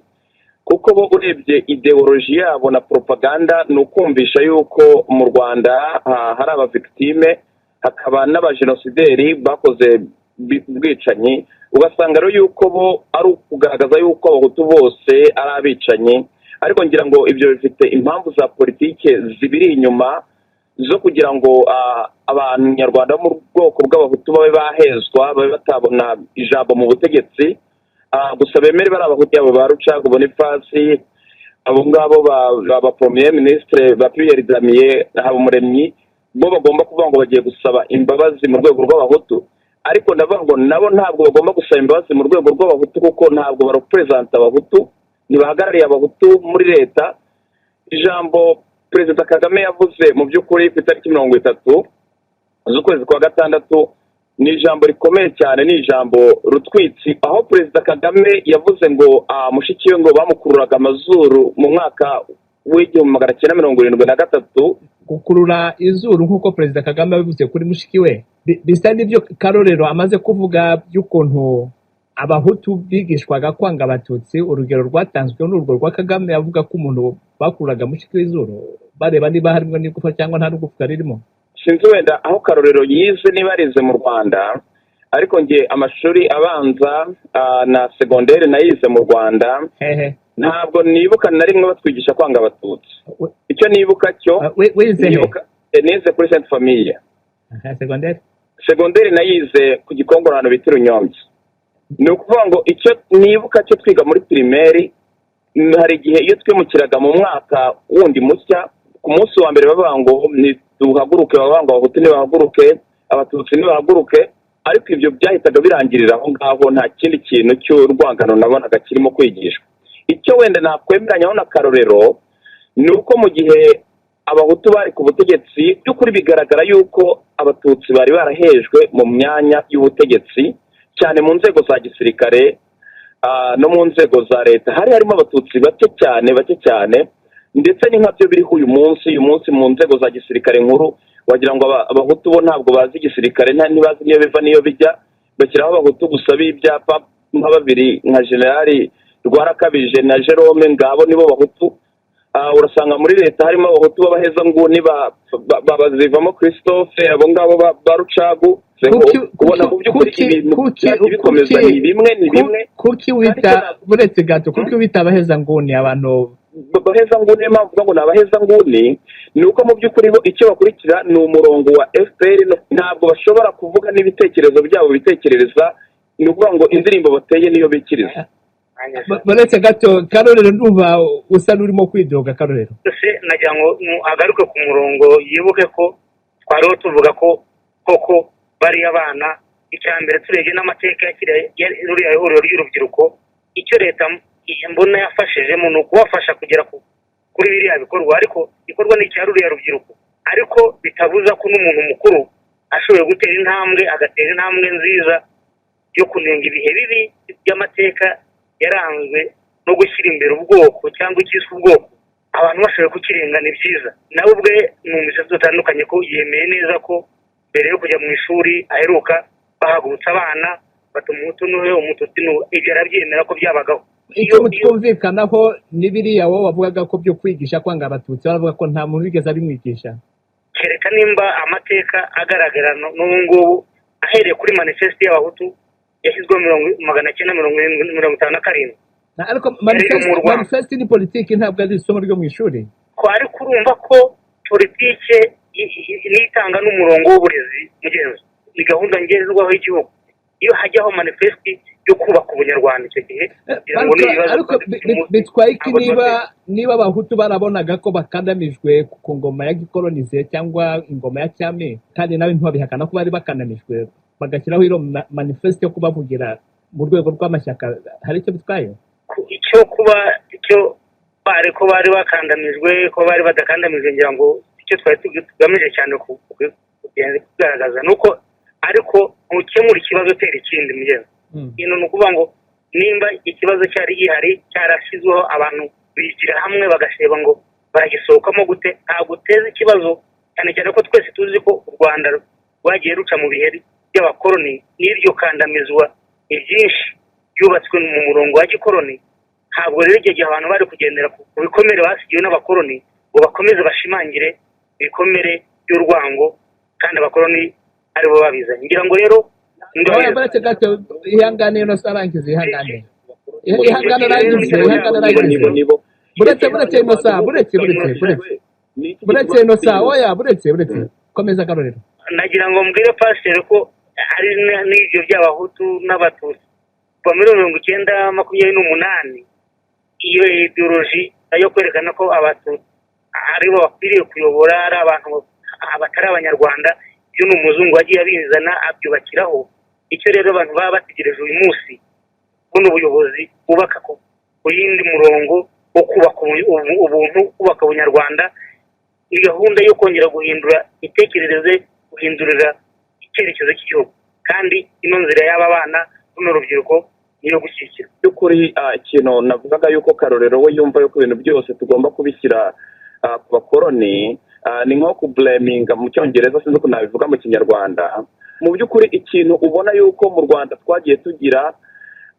[SPEAKER 9] kuko bo urebye ideoloji yabo na propaganda ni ukumvisha yuko mu Rwanda hari abavictime, hakaba n'abajenosideri bakoze ubwicanyi, ugasanga rero yuko bo ari ukugaragaza yuko abahutu bose ari abicanyi. Ariko ngira ngo ibyo bifite impamvu za politike zibiri inyuma zo kugira ngo abanyarwanda bo mu bwoko bw'abahutu babe bahezwa, babe batabona ijambo mu butegetsi, gusa bemere bari abahutu yabo ba Rucagu Boniface, abo ngabo ba Premier Ministre ba Pierre Damien Habumuremyi, bo bagomba kuvuga ngo bagiye gusaba imbabazi mu rwego rw'abahutu. Ariko ndavuga ngo nabo ntabwo bagomba gusaba imbabazi mu rwego rw'abahutu, kuko ntabwo barepresenta abahutu, ntibahagarariye abahutu muri leta. Ijambo Perezida Kagame yavuze mu by'ukuri ku itariki 30 z'ukwezi kwa gatandatu ni ijambo rikomeye cyane, ni ijambo rutwitsi, aho Perezida Kagame yavuze ngo mushiki we ngo bamukururaga amazuru mu mwaka w'1973.
[SPEAKER 4] Gukurura izuru nk'uko Perezida Kagame yabivuze kuri mushiki we bisa n'ibyo Karorero amaze kuvuga by'ukuntu abahutu bigishwaga kwanga abatutsi. Urugero rwatanzwe n'urwo rwa Kagame avuga ko umuntu bakururaga mushiki w'izuru bareba niba harimo n'igufa cyangwa nta n'igufwa ririmo.
[SPEAKER 9] Sinzi wenda aho Karorero yize niba yarize mu Rwanda, ariko njye amashuri abanza na segonderi nayize mu Rwanda. Ntabwo nibuka na rimwe batwigisha kwanga abatutsi. Icyo nibuka cyo nize kuri Sainte Famille. Segonderi nayize ku Gikongoro ahantu bita Runyombya. Ni ukuvuga ngo icyo nibuka cyo twiga muri primaire, hari igihe iyo twimukiraga mu mwaka wundi mushya, ku munsi wa mbere bavuga ngo duhaguruke, bavuga ngo abahutu ntibahaguruke, abatutsi ntibahaguruke, ariko ibyo byahitaga birangirira aho ngaho, nta kindi kintu cy'urwangano nabonaga kirimo kwigishwa. Icyo wenda nakwemeranyaho na Karorero ni uko mu gihe abahutu bari ku butegetsi, by'ukuri bigaragara yuko abatutsi bari barahejwe mu myanya y'ubutegetsi, cyane mu nzego za gisirikare no mu nzego za leta hari harimo abatutsi bake cyane, bake cyane, ndetse ni nkabyo biriho uyu munsi. Uyu munsi mu nzego za gisirikare nkuru wagira ngo abahutu bo ntabwo bazi igisirikare, ntibazi niyo biva niyo bijya, bashyiraho abahutu gusa b'ibyapa nka babiri, nka Generali Rwarakabije na Jerome, ngabo nibo bahutu. Urasanga muri leta harimo abahutu b'abahezanguni bazivamo Christophe, abo ngabo ba Rucagu. Kubona mu by'ukuri ibintu bikomeza ni bimwe ni bimwe.
[SPEAKER 4] Kuki wita uretse gato, kuki wita abahezanguni abantu
[SPEAKER 9] abahezanguni? Niyo mpamvu ngo ni abahezanguni, ni uko mu by'ukuri bo icyo bakurikira ni umurongo wa FPR, ntabwo bashobora kuvuga n'ibitekerezo byabo bitekerereza, ni ukuvuga ngo indirimbo bateye niyo bikiriza.
[SPEAKER 4] Baretse gato Karorero, ndumva usa n'urimo kwidoga. Karorero,
[SPEAKER 8] nagira ngo agaruke ku murongo, yibuke ko twariho tuvuga ko koko bariya bana, icya mbere turebye n'amateka ya ruriya ihuriro ry'urubyiruko, icyo leta mbona yafashijemo ni ukubafasha kugera kuri biriya bikorwa, ariko ikorwa ni icya ruriya rubyiruko, ariko bitabuza ko n'umuntu mukuru ashoboye gutera intambwe, agatera intambwe nziza yo kunenga ibihe bibi by'amateka yaranzwe no gushyira imbere ubwoko cyangwa icyiswe ubwoko, abantu bashoboye kukirenga ni byiza. Nawe ubwe numvise dutandukanye ko yemeye neza ko mbere yo kujya mu ishuri aheruka bahagurutse abana bata umuhutu n'uwe umututsi n'uwe, ibyo arabyemera ko byabagaho.
[SPEAKER 4] Icyo mutwumvikanaho ni biriya wowe wavugaga ko byo kwigisha kwanga abatutsi, baravuga ko nta muntu wigeze abimwigisha.
[SPEAKER 8] Kereka nimba amateka agaragara n'ubu ngubu ahereye kuri manifeste y'abahutu yashyizweho 977.
[SPEAKER 4] Ariko
[SPEAKER 8] Yari iri mu Rwanda.
[SPEAKER 4] Manifeste ni politiki, ntabwo ari isomo ryo mu ishuri.
[SPEAKER 8] Ko ariko urumva ko politike nitanga n'umurongo w'uburezi, mugenzi, ni gahunda ngenderwaho y'igihugu. Iyo hajyaho manifeste yo kubaka ubunyarwanda icyo gihe, kugira ngo
[SPEAKER 4] Ariko
[SPEAKER 8] n'ibibazo
[SPEAKER 4] ariko
[SPEAKER 8] twari dufite umunsi
[SPEAKER 4] bitwaye iki
[SPEAKER 8] ntabwo
[SPEAKER 4] niba
[SPEAKER 8] tuba
[SPEAKER 4] niba abahutu barabonaga ko bakandamijwe ku ngoma ya gikolonize cyangwa ingoma ya cyami, kandi nawe ntiwabihakana ko bari bakandamijwe, bagashyiraho iyo manifeste yo kubavugira mu rwego rw'amashyaka, hari icyo bitwaye?
[SPEAKER 8] Icyo kuba icyo bari ko bari bakandamijwe, ko bari badakandamijwe, ngira ngo icyo twari tugamije cyane kugenda kugaragaza ni uko ariko ntukemura ikibazo utera ikindi, mugenzi. Ino ni ukuvuga ngo nimba ikibazo cyari gihari, cyarashyizweho, abantu bigira hamwe bagasheba ngo baragisohokamo gute, ntabwo uteza ikibazo, cyane cyane ko twese tuzi ko u Rwanda rwagiye ruca mu bihe by'abakoloni n'iryo kandamizwa, ibyinshi byubatswe mu murongo wa gikoloni. Ntabwo rero icyo gihe abantu bari kugendera ku bikomere basigiwe n'abakoloni ngo bakomeze bashimangire ibikomere by'urwango, kandi abakoloni aribo babizanye. Ngira ngo rero
[SPEAKER 4] Oya, buretse gato, ihangane ino arangize, ihangane, ihangane arangize, ihangane arangize.
[SPEAKER 9] Nibo.
[SPEAKER 4] Buretse ino saa, buretse ino saa, oya, buretse, komeza, Karorero.
[SPEAKER 8] Nagira ngo mbwire pasiteri ko ari n'ibyo by'abahutu n'abatutsi kuva muri 1928, iyo ideology yo kwerekana ko abatutsi aribo bakwiriye kuyobora, ari abantu batari abanyarwanda, ibyo ni umuzungu wagiye abizana abyubakiraho. Icyo rero abantu baba bategereje uyu munsi, buno ubuyobozi bwubaka ku yindi murongo wo kubaka ubuntu, kubaka ubunyarwanda, ni gahunda yo kongera guhindura imitekerereze, guhindurira icyerekezo cy'igihugu, kandi ino nzira y'aba bana, runo rubyiruko, niyo gushyigikira.
[SPEAKER 9] By'ukuri, ikintu navugaga yuko Karorero we yumva yuko ibintu byose tugomba kubishyira ku bakoroni, ni nko kublaminga mu cyongereza, sinzi ukuntu nabivuga mu kinyarwanda. Mu by'ukuri ikintu ubona yuko mu Rwanda twagiye tugira,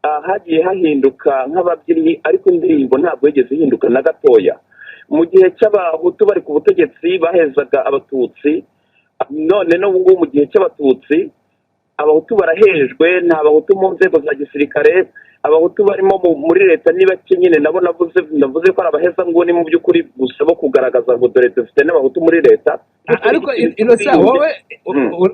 [SPEAKER 9] hagiye hahinduka nk'ababyinnyi, ariko indirimbo ntabwo yigeze ihinduka na gatoya. Mu gihe cy'abahutu bari ku butegetsi bahezaga abatutsi, none n'ubu ngubu mu gihe cy'abatutsi abahutu barahejwe. Nta bahutu mu nzego za gisirikare, abahutu barimo muri leta ni bake nyine, nabo navuze ko ari abahezanguni mu by'ukuri, gusa bo kugaragaza ngo dore dufite n'abahutu muri leta.
[SPEAKER 4] Ariko inosa, wowe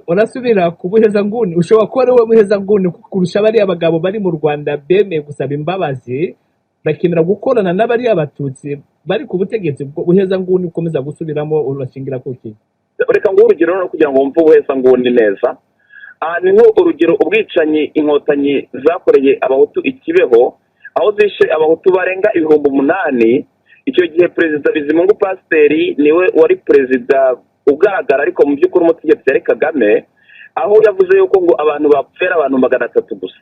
[SPEAKER 4] urasubira ku buhezanguni, ushobora kuba ari wowe buhezanguni kurusha bariya bagabo bari mu Rwanda bemeye gusaba imbabazi, bakemera gukorana n'abariya batutsi bari ku butegetsi. Ubwo buhezanguni ukomeza gusubiramo urashingira kuki?
[SPEAKER 9] Reka nguhe urugero noneho kugira ngo wumve ubuhezanguni neza. Ni nko urugero ubwicanyi inkotanyi zakoreye abahutu i Kibeho, aho zishe abahutu barenga 8000. Icyo gihe perezida Bizimungu pasiteri niwe wari perezida ugaragara, ariko mu by'ukuri umutegetsi yari Kagame, aho yavuze yuko ngo abantu bapfera abantu 300 gusa.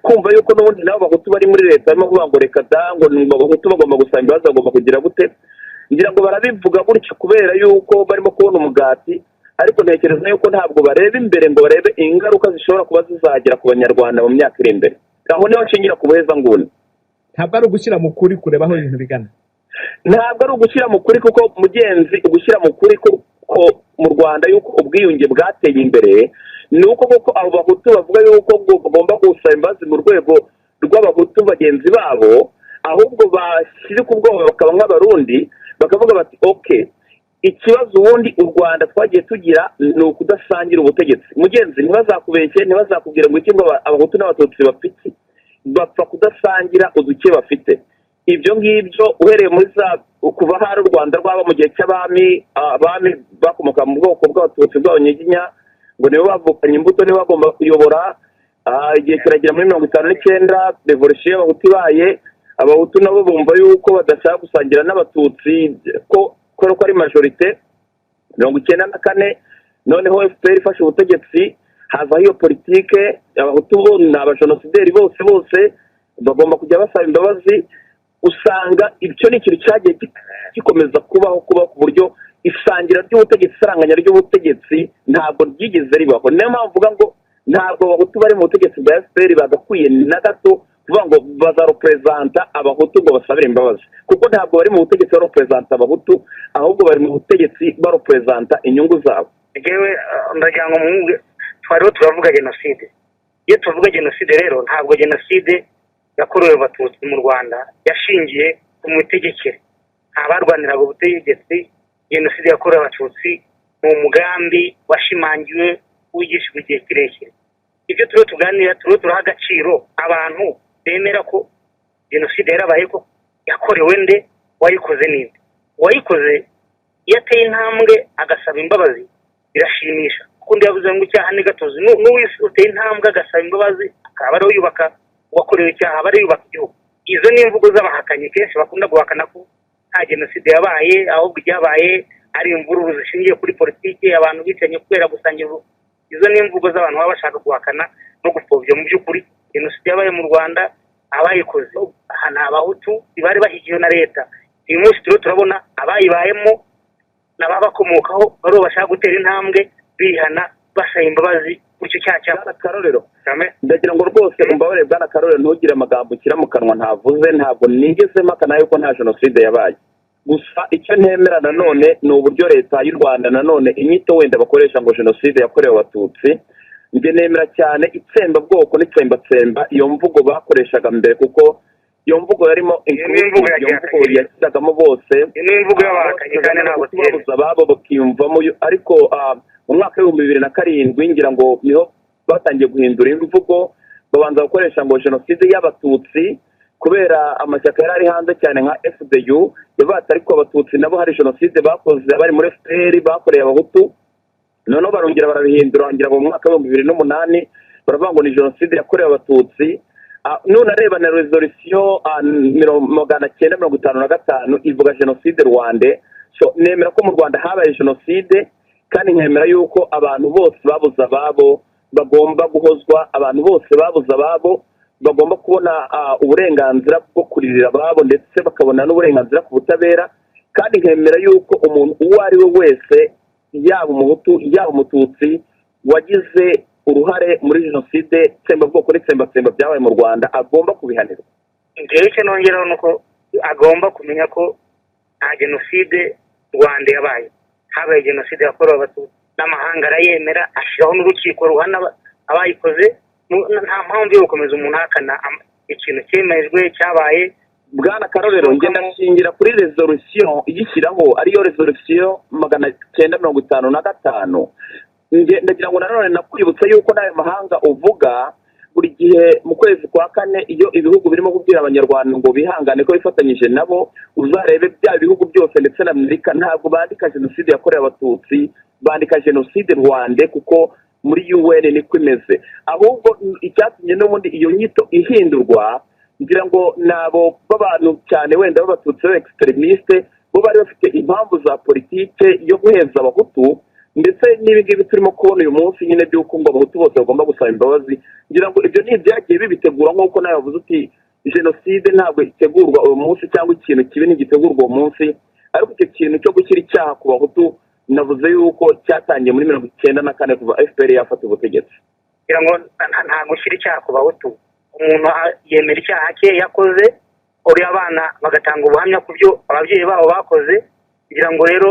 [SPEAKER 9] Kumva yuko n'ubundi nabo bahutu bari muri leta barimo kuvuga ngo reka da, ngo ni abahutu bagomba gusaba imbabazi, bagomba kugira gute, ngira ngo barabivuga gutyo kubera yuko barimo kubona umugati, ariko ntekereza yuko ntabwo bareba imbere ngo barebe ingaruka zishobora kuba zizagera ku banyarwanda mu myaka iri imbere. Aho niho nshingira ku buhezanguni.
[SPEAKER 4] Ntabwo ari ugushyira mu kuri, kureba aho ibintu bigana.
[SPEAKER 9] Ntabwo ari ugushyira mu kuri, kuko mugenzi, ugushyira mu kuri ko mu Rwanda yuko ubwiyunge bwateye imbere, ni uko koko abo bahutu bavuga yuko ngo bagomba gusaba imbabazi mu rwego rw'abahutu bagenzi babo, ahubwo bashyira ku bwoba bakaba nk'abarundi, bakavuga bati ok, ikibazo ubundi u Rwanda twagiye tugira ni ukudasangira ubutegetsi. Mugenzi, ntibazakubeshye, ntibazakubwira ngo iki, ngo abahutu n'abatutsi bapfa iki, bapfa kudasangira uduke bafite. Ibyo ngibyo uhereye muri za kuva hari u Rwanda rwaba mu gihe cy'abami, abami bakomoka mu bwoko bw'abatutsi bw'abanyiginya, ngo nibo bavukanye imbuto, nibo bagomba kuyobora. Igihe kiragera muri 59, revolution y'abahutu ibaye, abahutu nabo bumva yuko badashaka gusangira n'abatutsi ko kubera ko ari majorité. 94 noneho FPR ifashe ubutegetsi, hazaho iyo politike, abahutu bo ni abajenosideri bose, bose bagomba kujya basaba imbabazi. Usanga icyo ni ikintu cyagiye gikomeza kubaho ku buryo isangira ry'ubutegetsi, isaranganya ry'ubutegetsi ntabwo ryigeze ribaho. Niyo mpamvu mvuga ngo ntabwo abahutu bari mu butegetsi bwa FPR bagakwiye na gato kuvuga ngo bazarepresenta abahutu ngo basabire imbabazi, kuko ntabwo bari mu butegetsi barepresenta abahutu, ahubwo bari mu butegetsi barepresenta inyungu zabo.
[SPEAKER 8] Njyewe ndagira ngo mwumve, twariho turavuga jenoside. Iyo tuvuga jenoside rero, ntabwo jenoside yakorewe Abatutsi mu Rwanda yashingiye ku mitegekere. Abarwaniraga ubutegetsi, jenoside yakorewe Abatutsi ni umugambi washimangiwe, wigishijwe igihe kirekire. Ibyo turiho tuganira, turiho turaha agaciro abantu bemera ko jenoside yarabaye, ko yakorewe nde, wayikoze ninde. Uwayikoze iyo ateye intambwe agasaba imbabazi birashimisha, kuko undi yavuze ngo icyaha ni gatozi. N'uwese uteye intambwe agasaba imbabazi akaba ariwe yubaka, uwakorewe icyaha aba ariwe yubaka igihugu. Izo ni imvugo z'abahakanyi, kenshi bakunda guhakana ko nta jenoside yabaye, ahubwo ibyabaye ari imvururu zishingiye kuri politiki, abantu bicanye kubera gusangira. Izo ni imvugo z'abantu baba bashaka guhakana no gupfobya. Mu by'ukuri jenoside yabaye mu Rwanda, abayikoze aha ni Abahutu bari bashyigikiwe na leta. Uyu munsi turiho turabona abayibayemo n'ababakomokaho bariho bashaka gutera intambwe bihana, basaba imbabazi gutyo cyaha cya
[SPEAKER 9] Bwana Karorero, ndagira ngo rwose umbabarire, bwana Karorero, ntugire amagambo ushyira mu kanwa ntavuze. Ntabwo nigeze mpakana yuko nta jenoside yabaye. Gusa icyo ntemera nanone ni uburyo leta y'u Rwanda nanone inyito wenda bakoresha ngo jenoside yakorewe Abatutsi. Njye nemera cyane itsembabwoko n'itsembatsemba, iyo mvugo bakoreshaga mbere, kuko iyo mvugo yarimo
[SPEAKER 8] Iyo ni imvugo ya
[SPEAKER 9] iyo mvugo yashyiragamo bose.
[SPEAKER 8] Iyo ni imvugo y'abahakanyi kandi ntabwo
[SPEAKER 9] babuze ababo bakiyumvamo. Ariko mu mwaka w'2007 ngira ngo niho batangiye guhindura imvugo, babanza gukoresha ngo jenoside y'Abatutsi, kubera amashyaka yari ari hanze cyane nka FDU yavuga ati ariko Abatutsi nabo hari jenoside bakoze bari muri FPR, bakoreye Abahutu. Noneho barongera barabihindura, ngira ngo mu mwaka w'2008 baravuga ngo ni jenoside yakorewe Abatutsi. None areba na resolution 955 ivuga jenoside rwandais. So nemera ko mu Rwanda habaye jenoside, kandi nkemera yuko abantu bose babuze ababo bagomba guhozwa, abantu bose babuze ababo bagomba kubona uburenganzira bwo kuririra ababo, ndetse bakabona n'uburenganzira ku butabera. Kandi nkemera yuko umuntu uwo ari we wese, yaba Umuhutu, yaba Umututsi, wagize uruhare muri jenoside, itsembabwoko n'itsembatsemba byabaye mu Rwanda, agomba kubihanirwa.
[SPEAKER 8] Ngewe icyo nongeraho ni uko agomba kumenya ko nta jenoside rwanda yabaye. Habaye jenoside yakorewe Abatutsi, n'amahanga arayemera, ashyiraho n'urukiko ruhana abayikoze. Nta mpamvu yo gukomeza umuntu ahakana ikintu cyemejwe cyabaye.
[SPEAKER 9] Bwana Karorero, njye ndashingira kuri resolution iyishyiraho, ariyo resolution 955. Nge ndagira ngo nanone nakwibutsa yuko n'ayo mahanga uvuga, buri gihe mu kwezi kwa kane iyo ibihugu birimo kubwira Abanyarwanda ngo bihangane ko bifatanyije nabo, uzarebe bya bihugu byose ndetse na Amerika, ntabwo bandika jenoside yakorewe Abatutsi, bandika jenoside rwandais, kuko muri UN niko imeze. Ahubwo icyatumye n'ubundi iyo nyito ihindurwa, ngira ngo ni abo b'abantu cyane wenda b'Abatutsi b'extrémistes, bo bari bafite impamvu za politike yo guheza Abahutu, ndetse n'ibi ngibi turimo kubona uyu munsi nyine by'uko ngo Abahutu bose bagomba gusaba imbabazi. Ngira ngo ibyo ni ibyagiye bibitegura, nk'uko nawe wavuze uti jenoside ntabwo itegurwa uyu munsi, cyangwa ikintu kibi ntigitegurwa uwo munsi. Ariko icyo kintu cyo gushyira icyaha ku Bahutu, navuze yuko cyatangiye muri 94 kuva FPR yafata ubutegetsi.
[SPEAKER 8] Kugira ngo nta gushyira icyaha ku Bahutu. Umuntu yemera icyaha cye yakoze, uriya abana bagatanga ubuhamya ku byo ababyeyi babo bakoze. Kugira ngo rero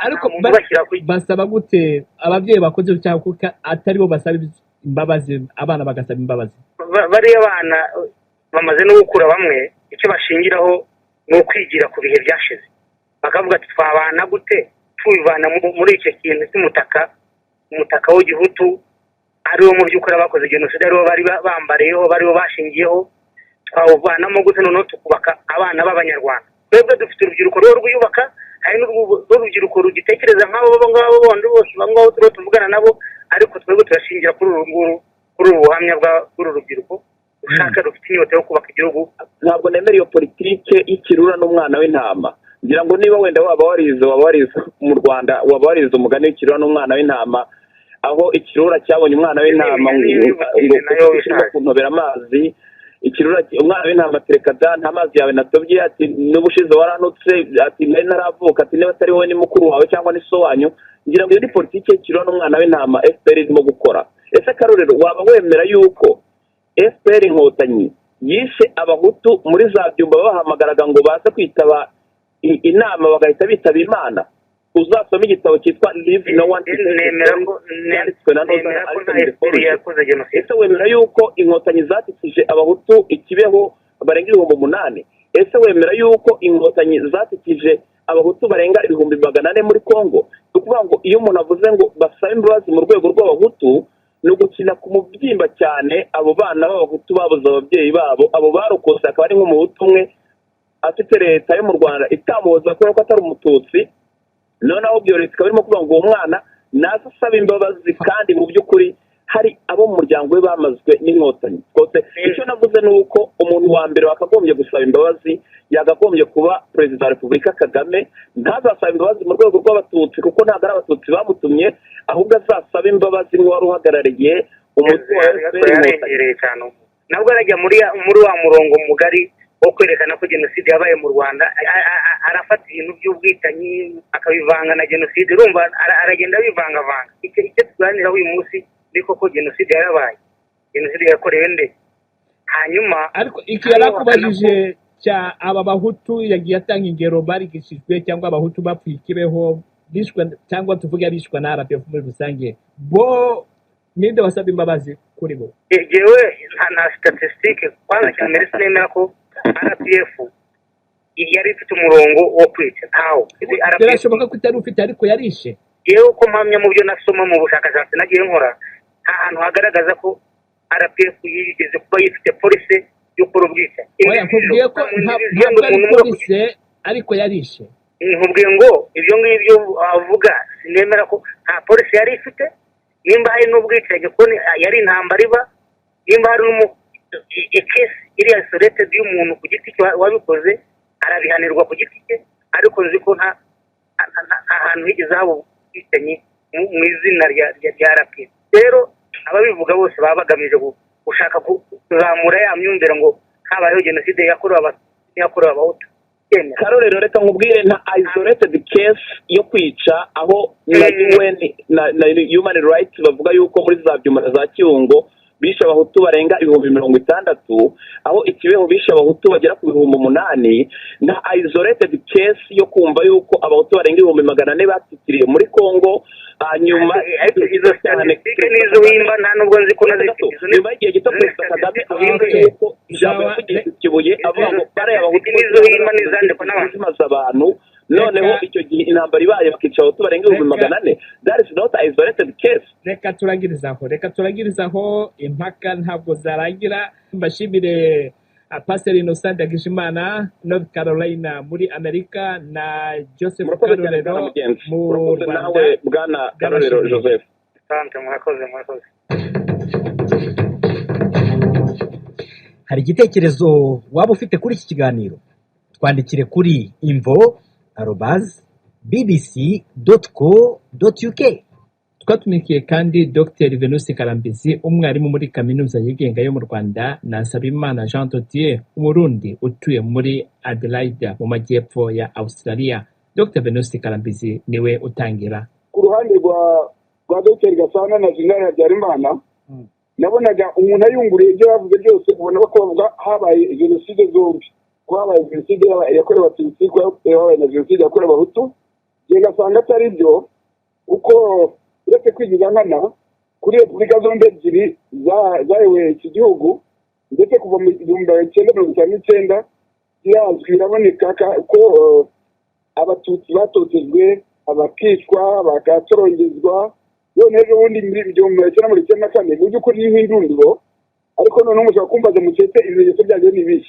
[SPEAKER 4] Ariko
[SPEAKER 8] nta muntu ubashyira ku
[SPEAKER 4] basaba gute ababyeyi bakoze icyaha, kuko atari bo basaba imbabazi, abana bagasaba imbabazi?
[SPEAKER 8] Bariya bana bamaze no gukura, bamwe icyo bashingiraho ni ukwigira ku bihe byashize, bakavuga ati twabana gute tubivana muri icyo kintu cy'umutaka, umutaka w'igihutu, ariwo mu by'ukuri abakoze jenoside ariwo bari bambariyeho, bariwo bashingiyeho. Twawuvanamo gute noneho tukubaka abana b'Abanyarwanda? Twebwe dufite urubyiruko rwo rwiyubaka, hari n'urubyiruko rugitekereza nk'abo ngabo bondi bose, abo ngabo turiho tuvugana nabo. Ariko twebwe turashingira kuri uru nguru, kuri uru buhamya bw'uru rubyiruko rushaka, rufite inyota yo kubaka igihugu.
[SPEAKER 9] Ntabwo nemera iyo politike y'ikirura n'umwana w'intama. Ngira ngo niba wenda waba warize mu Rwanda, waba warize umugani w'ikirura n'umwana w'intama, aho ikirura cyabonye umwana w'intama ngo kirimo kuntobera amazi. Ikirura, umwana w'intama ati: "Reka da, nta mazi yawe natobye." Ati: "N'ubushize waranutse." Ati: "Nari ntaravuka." Ati: "Niba atari wowe ni mukuru wawe cyangwa ni so wanyu." Ngira ngo iyo ni politike y'ikirura n'umwana w'intama FPR irimo gukora. Ese Karorero, waba wemera yuko FPR Inkotanyi yishe Abahutu muri za Byumba, babahamagaraga ngo baze kwitaba inama, bagahita bitaba Imana? Uzasome igitabo cyitwa Leave No One to Tell the
[SPEAKER 8] Nemera
[SPEAKER 9] Story,
[SPEAKER 8] ko
[SPEAKER 9] cyanditswe na Northern
[SPEAKER 8] nemera ko nta
[SPEAKER 9] Alison
[SPEAKER 8] FPR
[SPEAKER 9] Des Forges.
[SPEAKER 8] yakoze jenoside.
[SPEAKER 9] Ese wemera yuko Inkotanyi zatikije Abahutu ikibeho barenga 8000? Ese wemera yuko Inkotanyi zatikije Abahutu barenga 400,000 muri Congo? Ni ukuvuga ngo iyo umuntu avuze ngo basabe imbabazi mu rwego rw'Abahutu, ni ugukina ku mubyimba cyane abo bana b'Abahutu babuze ababyeyi babo, abo barokotse, akaba ari nk'Umuhutu umwe afite leta yo mu Rwanda itamuhoza kubera ko atari Umututsi. Noneho ibyo leta ikaba irimo kuvuga ngo uwo mwana naza asaba imbabazi, kandi mu by'ukuri hari abo mu muryango we bamazwe n'Inkotanyi rwose. Icyo navuze ni uko umuntu wa mbere wakagombye gusaba imbabazi yakagombye kuba Perezida wa Repubulika Kagame. Ntazasaba imbabazi mu rwego rw'Abatutsi, kuko ntabwo ari Abatutsi bamutumye, ahubwo azasaba imbabazi nk'uwari uhagarariye umutwe wa FPR Inkotanyi.
[SPEAKER 8] Yarengereye cyane, nabwo arajya muri wa murongo mugari wo kwerekana ko jenoside yabaye mu Rwanda. Arafata ibintu by'ubwicanyi akabivanga na jenoside. Urumva aragenda abivangavanga. Icyo tuganiraho uyu munsi ni koko jenoside yarabaye, jenoside yakorewe nde? Hanyuma
[SPEAKER 4] Ariko iki yari akubajije cya aba Bahutu yagiye atanga ingero barigishijwe, cyangwa Abahutu bapfuye ikibeho bishwe, cyangwa tuvuge abishwe na RPF muri rusange, bo ninde wasaba imbabazi kuri bo?
[SPEAKER 8] Jewe nta statistique. Kwanza cya mbere, sinemera ko RPF yari ifite umurongo wo kwica, ntawo. RPF
[SPEAKER 4] Birashoboka ko itari ufite, ariko yarishe.
[SPEAKER 8] Yewe, uko mpamya mu byo nasoma mu bushakashatsi nagiye nkora, nta hantu hagaragaza ko RPF yigeze kuba yifite policy yo gukora ubwicanyi.
[SPEAKER 4] Oya, nkubwiye ko ntabwo ari policy, ariko yarishe.
[SPEAKER 8] Nkubwiye ngo ibyo ngibyo avuga sinemera ko nta policy yari ifite. Nimba hari n'ubwicanyi, kuko yari intambara iba, nimba hari case iriya isolated y'umuntu ku giti cye wabikoze, arabihanirwa ku giti cye. Ariko nzi ko nta hantu higeze haba ubwicanyi mu izina rya RPF. Rero ababivuga bose baba bagamije gushaka kuzamura ya myumvire ngo habayeho jenoside yakorewe Abatutsi yakorewe Abahutu. Yemera.
[SPEAKER 9] Karorero, reka nkubwire, nta isolated case yo kwica aho na UN na human rights bavuga yuko muri za Byumba na za Kibungo bishe Abahutu barenga 60,000, aho ikibeho bishe Abahutu bagera ku 8000. Nta isolated case yo kumva yuko Abahutu barenga 400,000 batitiriye muri Congo. Hanyuma
[SPEAKER 8] Ariko izo statistique nizo uhimba, nta nubwo nzi ko nazifite. Izo
[SPEAKER 9] nyuma y'igihe gito Perezida Kagame avuga yuko ijambo yavugiye ku Kibuye avuga ngo bariya Abahutu
[SPEAKER 8] nizo uhimba n'izandikwa n'abantu.
[SPEAKER 9] zimaze abantu, noneho icyo gihe intambara ibaye bakica Abahutu barenga 400,000. That is not isolated case.
[SPEAKER 4] Reka turangirize aho, reka turangirize aho, impaka ntabwo zarangira. Mbashimire Pasiteri Innocent Ndagijimana, North Carolina muri Amerika, na Joseph
[SPEAKER 9] Murakoze cyane,
[SPEAKER 4] Karorero
[SPEAKER 9] bwana Mugenzi.
[SPEAKER 4] mu
[SPEAKER 9] Murakoze
[SPEAKER 4] Rwanda.
[SPEAKER 9] nawe, bwana Karorero
[SPEAKER 4] Ndabashimiye.
[SPEAKER 9] Joseph.
[SPEAKER 8] Asante, murakoze, murakoze.
[SPEAKER 5] Hari igitekerezo waba ufite kuri iki kiganiro? Twandikire kuri info@bbc.co.uk.
[SPEAKER 4] Twatumikiye kandi Dr Venuste Karambizi, umwarimu muri kaminuza yigenga yo mu Rwanda, na Nsabimana Jean de Dieu, Umurundi utuye muri Adelaide mu majyepfo ya Australia. Dr Venuste Karambizi niwe utangira.
[SPEAKER 10] Ku ruhande rwa Dr Gasana na Jenerali Habyarimana, nabonaga umuntu ayunguriye ibyo bavuze byose, ubona ko bavuga habaye jenoside zombi, ko habaye jenoside yakorewe Abatutsi, ko habaye na jenoside yakorewe Abahutu. Njye ngasanga atari byo, kuko uretse kwigiza nkana kuri repubulika zombi ebyiri zayoboye iki gihugu, ndetse kuva mu 1959 birazwi, biraboneka ko Abatutsi batotejwe, bakicwa, bagatorongezwa. None ejo bundi muri 1994, mu by'ukuri ni nk'indunduro. Ariko noneho mushobora kumbaza mukete ibimenyetso byabyo ni ibihe?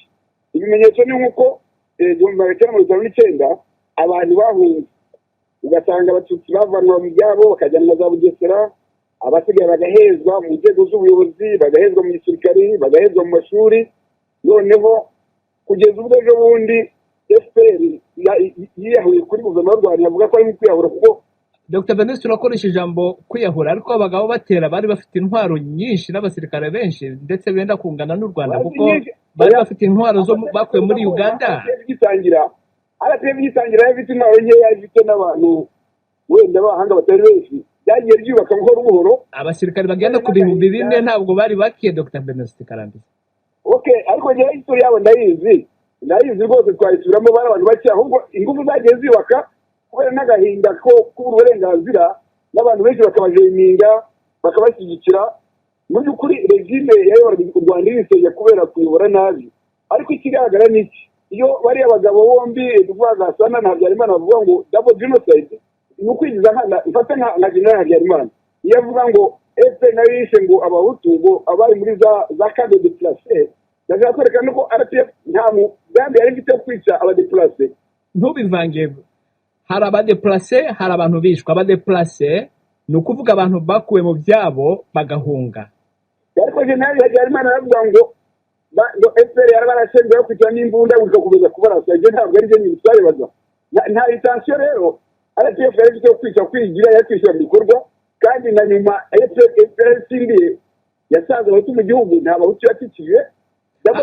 [SPEAKER 10] Ibimenyetso ni nk'uko 1959 abantu bahunze, ugasanga Abatutsi bavanwa mu byabo bakajyanwa za Bugesera, abasigaye bagahezwa mu nzego z'ubuyobozi, bagahezwa mu gisirikari, bagahezwa mu mashuri. Noneho kugeza ubwo ejo bundi FPR yiyahuye kuri guverinoma y'u Rwanda, avuga ko ari kwiyahura kuko
[SPEAKER 4] Dr Venuste, urakoresha ijambo kwiyahura, ariko abagabo batera bari bafite intwaro nyinshi n'abasirikare benshi, ndetse benda kungana n'u Rwanda, kuko bari bafite intwaro zo bakuye muri Uganda.
[SPEAKER 10] RPF igitangira yari ifite intwaro nkeya, ifite n'abantu wenda b'abahanga batari benshi, byagiye byubaka buhoro buhoro.
[SPEAKER 4] Abasirikare bagenda ku 4000 ntabwo bari bake, Dr Venuste Karambizi.
[SPEAKER 10] Okay, ariko njyewe history yabo ndayizi, ndayizi rwose, twayisubiramo. Bari abantu bake, ahubwo ingufu zagiye zubaka. Kubera n'agahinda ko kubura uburenganzira, n'abantu benshi bakabajeminga, bakabashyigikira. Mu by'ukuri régime yayoboraga u Rwanda irisenya kubera kuyobora nabi. Ariko ikigaragara ni iki? Iyo bariya bagabo bombi, tuvuga Gasana na Habyarimana, bavuga ngo double genocide, ni ukwigiza nkana. Ifate nka General Habyarimana, iyo avuga ngo FPR nayo yishe ngo Abahutu, ngo abari muri za camps de déplacés, ndashaka kwerekana ko RPF nta mugambi yari ifite wo kwica aba déplacés.
[SPEAKER 4] Ntubivange. Hari aba déplacés, hari abantu bishwe. Aba déplacés ni ukuvuga abantu bakuwe mu byabo bagahunga.
[SPEAKER 10] Ariko General Habyarimana aravuga ngo FPR yarabarashenze bakwica n'imbunda, igakomeza kubarasa. Ibyo ntabwo ari byo bintu twarebaga. Nta intention rero RPF yari ifite yo kwica, kwigira yakwishyura mu bikorwa. Kandi na nyuma FPR itsindiye, yasanze Abahutu mu gihugu, nta Bahutu yatikije.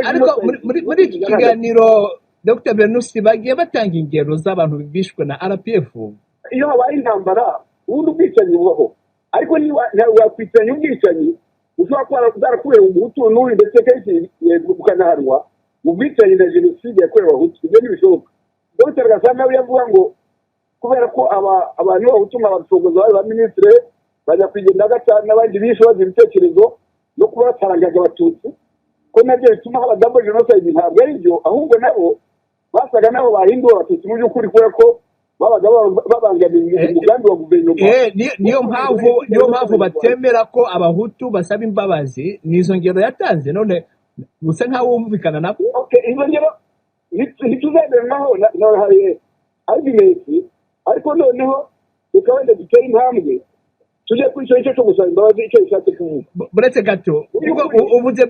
[SPEAKER 4] Ariko muri iki kiganiro, Dr Venusi, bagiye batanga ingero z'abantu bishwe na RPF.
[SPEAKER 10] Iyo habaye intambara, ubundi ubwicanyi bubaho, ariko niba ntabwo wakwitiranya ubwicanyi ushobora kuba bwarakuwe Umuhutu n'uyu, ndetse kenshi bukanahanwa mu bwicanyi, na jenoside yakorewe Abahutu. Ibyo ntibishoboka. Dr Gasana nawe yavuga ngo kubera ko abantu b'Abahutu nka Bacogoza bari ba minisitiri, bajya kugenda gatanu n'abandi bishe bazira ibitekerezo no kuba batarangaga Abatutsi, ko nabyo bituma haba double genocide, ntabwo ari byo. Ahubwo nabo basaga nabo bahinduwe Abatutsi mu by'ukuri, kubera ko babaga babangamiye umugambi wa guverinoma.
[SPEAKER 4] Niyo mpamvu batemera ko Abahutu basaba imbabazi. Ni izo ngero yatanze, none gusa nkaho wumvikana nabo.
[SPEAKER 10] Okay, izo ngero ntituzemeranaho, hari argument. Ariko noneho reka wenda dutere intambwe tujye kuri icyo cyo gusaba imbabazi, icyo bishatse kuvuga.
[SPEAKER 4] Buretse gato, kuko uvuze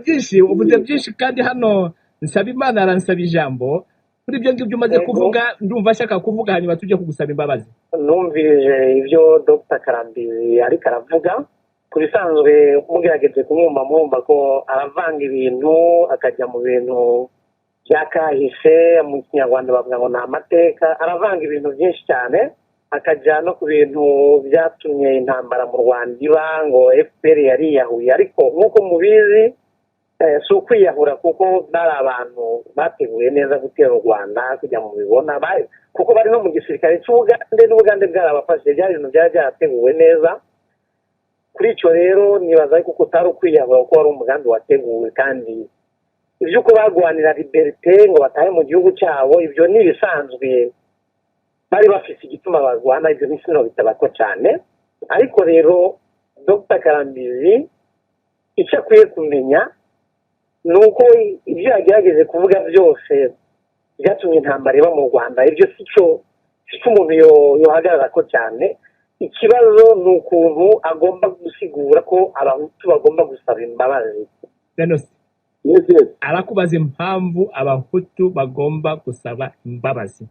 [SPEAKER 4] byinshi, kandi hano Nsabimana aransaba ijambo kuri ibyo ngibyo umaze kuvuga. Ndumva ashaka kuvuga, hanyuma tujye kugusaba imbabazi.
[SPEAKER 8] Numvise ibyo Dr Karambizi ariko aravuga. Ku bisanzwe mugerageje kumwumva, mwumva ko aravanga ibintu, akajya mu bintu bya kahise, mu Kinyarwanda bavuga ngo ni amateka. Aravanga ibintu byinshi cyane, akajya no ku bintu byatumye intambara mu Rwanda iba, ngo FPR yariyahuye. Ariko nk'uko mubizi, si ukwiyahura, kuko bari abantu bateguye neza gutera u Rwanda kugira ngo mubibona, kuko bari no mu gisirikare cy'Ubugande, n'Ubugande bwarabafashije. Byari ibintu byari byarateguwe neza. Kuri icyo rero nibaza ko utari ukwiyahura, kuko wari umugambi wateguwe. Kandi iby'uko barwanira liberté ngo batahe mu gihugu cyabo, ibyo ni ibisanzwe, bari bafite igituma barwana. Ibyo ni bitabako cyane. Ariko rero Dr Karambizi icyo akwiye kumenya ni uko ibyo yagerageje kuvuga byose byatumye intambara iba mu Rwanda, ibyo si cyo umuntu yohagarara ko cyane. Ikibazo ni ukuntu agomba gusigura ko Abahutu bagomba gusaba imbabazi.
[SPEAKER 4] Venusi,
[SPEAKER 10] Yes.
[SPEAKER 4] arakubaza impamvu Abahutu bagomba gusaba imbabazi.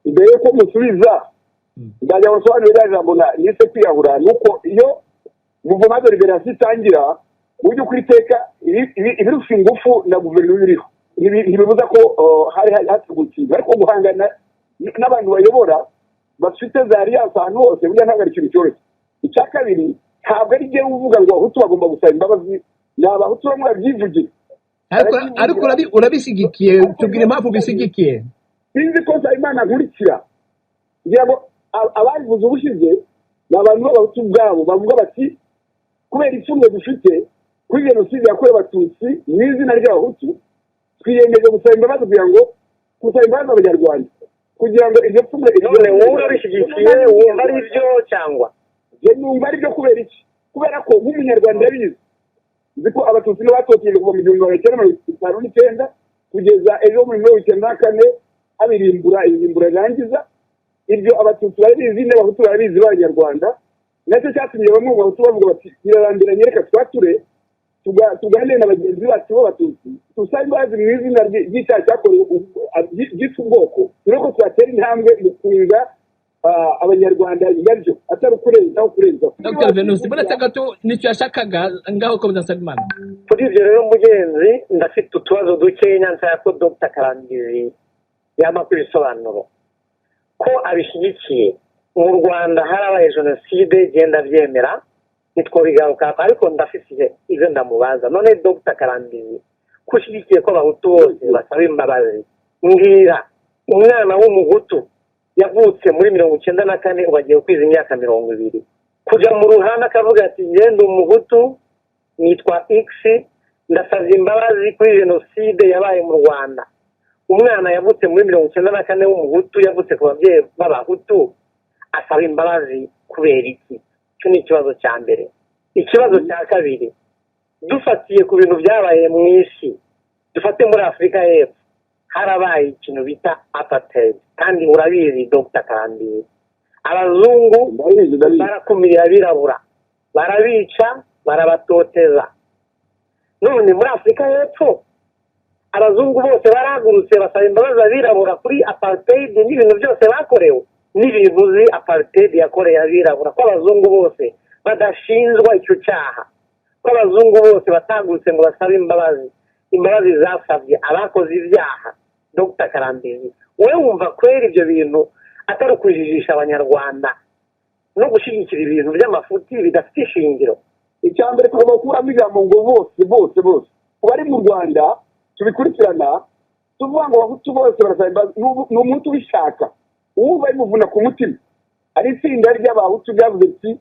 [SPEAKER 10] Mbere yuko musubiza, ndajya gusobanurira ririya jambo nise kwiyahura. Ni uko iyo mouvement de libération itangira, mu by'ukuri iteka ibirusha ingufu na guverinoma iriho. Ntibibuza ko hari hateguwe ikintu, ariko guhangana n'abantu bayobora bafite za alliance ahantu hose, burya ntabwo ari ikintu cyoroshye. Icya kabiri, ntabwo ari jyewe uvuga ngo Abahutu bagomba gusaba imbabazi, ni Abahutu bamwe babyivugira.
[SPEAKER 4] Ariko urabishyigikiye? Tubwire impamvu ubishyigikiye.
[SPEAKER 10] Sinzi ko Nsabimana nkurikira. Ngira ngo ababivuze ubushize ni abantu b'Abahutu ubwabo, bavuga bati kubera ipfunwe dufite kuri jenoside yakorewe Abatutsi mu izina ry'Abahutu, twiyemeje gusaba imbabazi, kugira ngo gusaba imbabazi Abanyarwanda, kugira ngo iryo pfunwe
[SPEAKER 8] None wowe urabishyigikiye? Wumva ari byo cyangwa?
[SPEAKER 10] Njye numva ari byo. Kubera iki? Kubera ko nk'Umunyarwanda yabizi, nzi ko Abatutsi n'abatotejwe kuva mu 1959 kugeza ejo muri 94, habirimbura irimbura rirangiza. Ibyo Abatutsi barabizi n'Abahutu barabizi b'Abanyarwanda. Nacyo cyatumye bamwe mu Bahutu bavuga bati birarambiranye, reka twature, tuganire na bagenzi bacu b'Abatutsi, dusabe imbabazi mu izina ry'icyaha cyakorewe ryitwa ubwoko, turebe ko twatera intambwe mu kunga Abanyarwanda, nabyo atari ukurenzaho kurenzaho.
[SPEAKER 4] Dr Venusi, buretse gato, nicyo yashakaga. Ngaho komeza, Nsabimana.
[SPEAKER 8] Kuri ibyo rero, mugenzi, ndafite utubazo dukeya nshaka ko Dr Karambizi yampa ibisobanuro. Ko abishyigikiye, mu Rwanda harabaye jenoside, genda byemera, ntitwobigaruka, ariko ndafite ibyo ndamubaza. None Dr Karambizi, ko ushyigikiye ko Abahutu bose basaba imbabazi, mbwira umwana w'Umuhutu Yavutse muri 94, ubu agiye kwiza imyaka 20. Kujya mu ruhame akavuga ati: "Ngende Umuhutu, nitwa X, ndasabye imbabazi kuri jenoside yabaye mu Rwanda." Umwana yavutse muri 94 w'Umuhutu, yavutse ku babyeyi b'Abahutu, asaba imbabazi kubera iki? Icyo ni ikibazo cya mbere. Ikibazo cya kabiri, dufatiye ku bintu byabaye mu isi, dufate muri Afurika y'Epfo, harabaye ikintu bita apartheid, kandi urabizi, Dr Karambizi. Abazungu barakumiriye abirabura, barabica, barabatoteza. None muri Afurika y'Epfo abazungu bose barahagurutse basaba imbabazi abirabura kuri apartheid n'ibintu byose bakorewe, n'ibintu uzi apartheid yakoreye abirabura, ko abazungu bose badashinjwa icyo cyaha, ko abazungu bose batahagurutse ngo basabe imbabazi? Imbabazi zasabye abakoze ibyaha. Dr Karambizi, wowe wumva kwera ibyo bintu atari ukujijisha Abanyarwanda no gushyigikira ibintu by'amafuti bidafite ishingiro?
[SPEAKER 10] Icya mbere, tugomba gukuramo ijambo ngo bose, bose, bose. Bari mu Rwanda tubikurikirana, tuvuga ngo Abahutu bose barasaba imbabazi. Ni Umuhutu ubishaka, uwumva bimuvuna ku mutima. Ari itsinda ry'Abahutu ryavuze ati: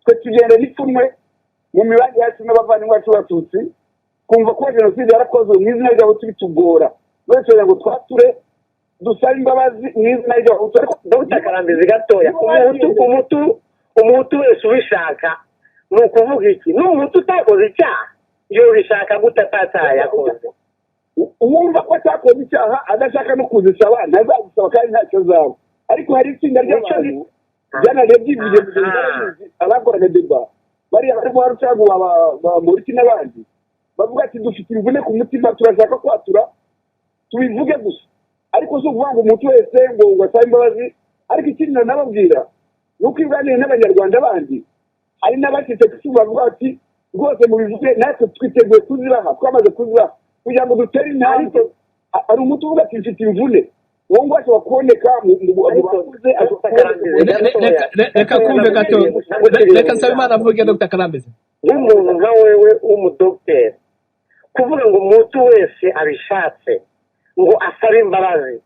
[SPEAKER 10] "Twe tugenda n'ipfunwe mu mibanire yacu n'abavandimwe bacu b'Abatutsi, twumva ko jenoside yarakozwe mu izina ry'Abahutu bitugora, wese kugira ngo twature dusabe imbabazi mu izina ry'Abahutu." Ariko
[SPEAKER 8] Dr Karambizi, gatoya. Umuhutu wese ubishaka, ni ukuvuga iki? Ni Umuhutu utakoze icyaha yobishaka gute atacyaha yakoze?
[SPEAKER 10] Uwumva ko atakoze icyaha, adashaka no kuzisaba, ntazagusaba kandi ntacyo azaba. Ariko hari itsinda ry'abantu byananiye byivugiye mu gihe barabizi, abakoraga débat bariya barimo Rucagu, ba Moriki n'abandi, bavuga ati: "Dufite imvune ku mutima, turashaka kwatura tubivuge gusa." Ariko si ukuvuga ngo umuntu wese ngo asabe imbabazi. Ariko ikindi nanababwira ni uko ibiganiro n'Abanyarwanda bandi, hari n'abacitse ku icumu bavuga bati: "Rwose mubivuge, natwe twiteguye kuzibaha, twamaze kuzibaha kugira ngo dutere intambwe." Hari umuti uvuga ati: "Mfite imvune." Uwo nguwo ashobora kuboneka mu bakuze, ashobora kuboneka.
[SPEAKER 4] Reka kumve gato, reka Nsabimana avuge, Dr Karambizi.
[SPEAKER 8] Nk'umuntu nka wewe w'umudogiteri, kuvuga ngo umuhutu wese abishatse ngo asabe imbabazi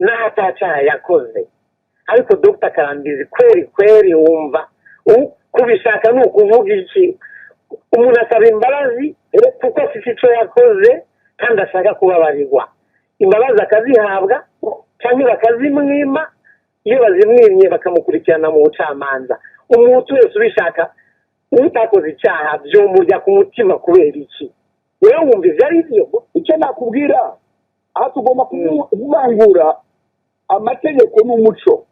[SPEAKER 8] n'aho atacyaha yakoze, ariko Dr Karambizi, kweri kweri, wumva kubishaka ni ukuvuga iki? Umuntu asaba imbabazi kuko afite icyo yakoze kandi ashaka kubabarirwa, imbabazi akazihabwa cyangwa bakazimwima. Iyo bazimwimye bakamukurikirana mu bucamanza. Umuhutu wese ubishaka utakoze icyaha byomurya ku mutima kubera iki? Wowe wumva ibyo ari byo?
[SPEAKER 10] Icyo nakubwira aha, tugomba kuvangura amategeko n'umuco.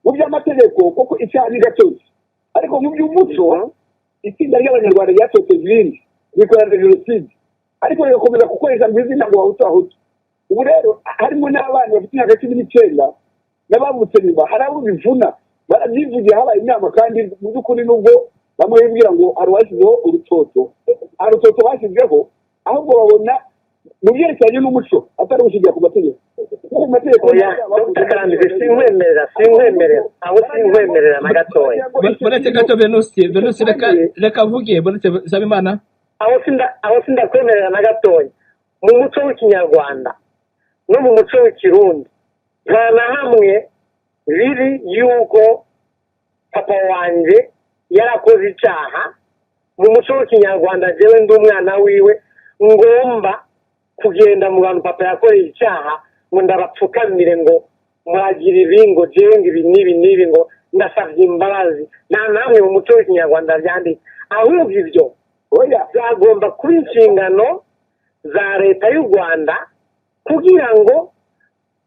[SPEAKER 10] Mu by'amategeko koko icyaha ni gatozi, ariko mu by'umuco, itsinda ry'Abanyarwanda ryatoteje irindi, rikorera jenoside, ariko rigakomeza gukoresha mu izina ngo Bahutu, Abahutu. Ubu rero harimo n'abana bafite imyaka 19 n'abavutse nyuma, hari abo bivuna, barabyivugiye, habaye inama. Kandi mu by'ukuri, nubwo bamwe bibwira ngo hari uwashyizeho urutoto, hari urutoto bashyizeho, ahubwo babona mu byerekeranye n'umuco atari gushingira ku mategeko, kuko ku mategeko
[SPEAKER 8] Oya, Dr Karambizi, sinkwemerera, sinkwemerera aho, sinkwemerera na gatoya.
[SPEAKER 4] Buretse gato, Venusi, Venusi, reka avuge. Buretse, Nsabimana.
[SPEAKER 8] Aho sindakwemerera na gatoya. Mu muco w'Ikinyarwanda no mu muco w'Ikirundi nta na hamwe biri yuko papa wanjye yarakoze icyaha, mu muco w'Ikinyarwanda jewe ndi umwana wiwe, ngomba kugenda mu bantu papa yakoreye icyaha ngo ndabapfukamire, ngo muragira ibi, ngo jewe ngo ibi n'ibi n'ibi, ngo ndasabye imbabazi. Nta namwe mu muco w'Ikinyarwanda byanditse. Ahubwo ibyo byagomba kuba inshingano za Leta y'u Rwanda kugira ngo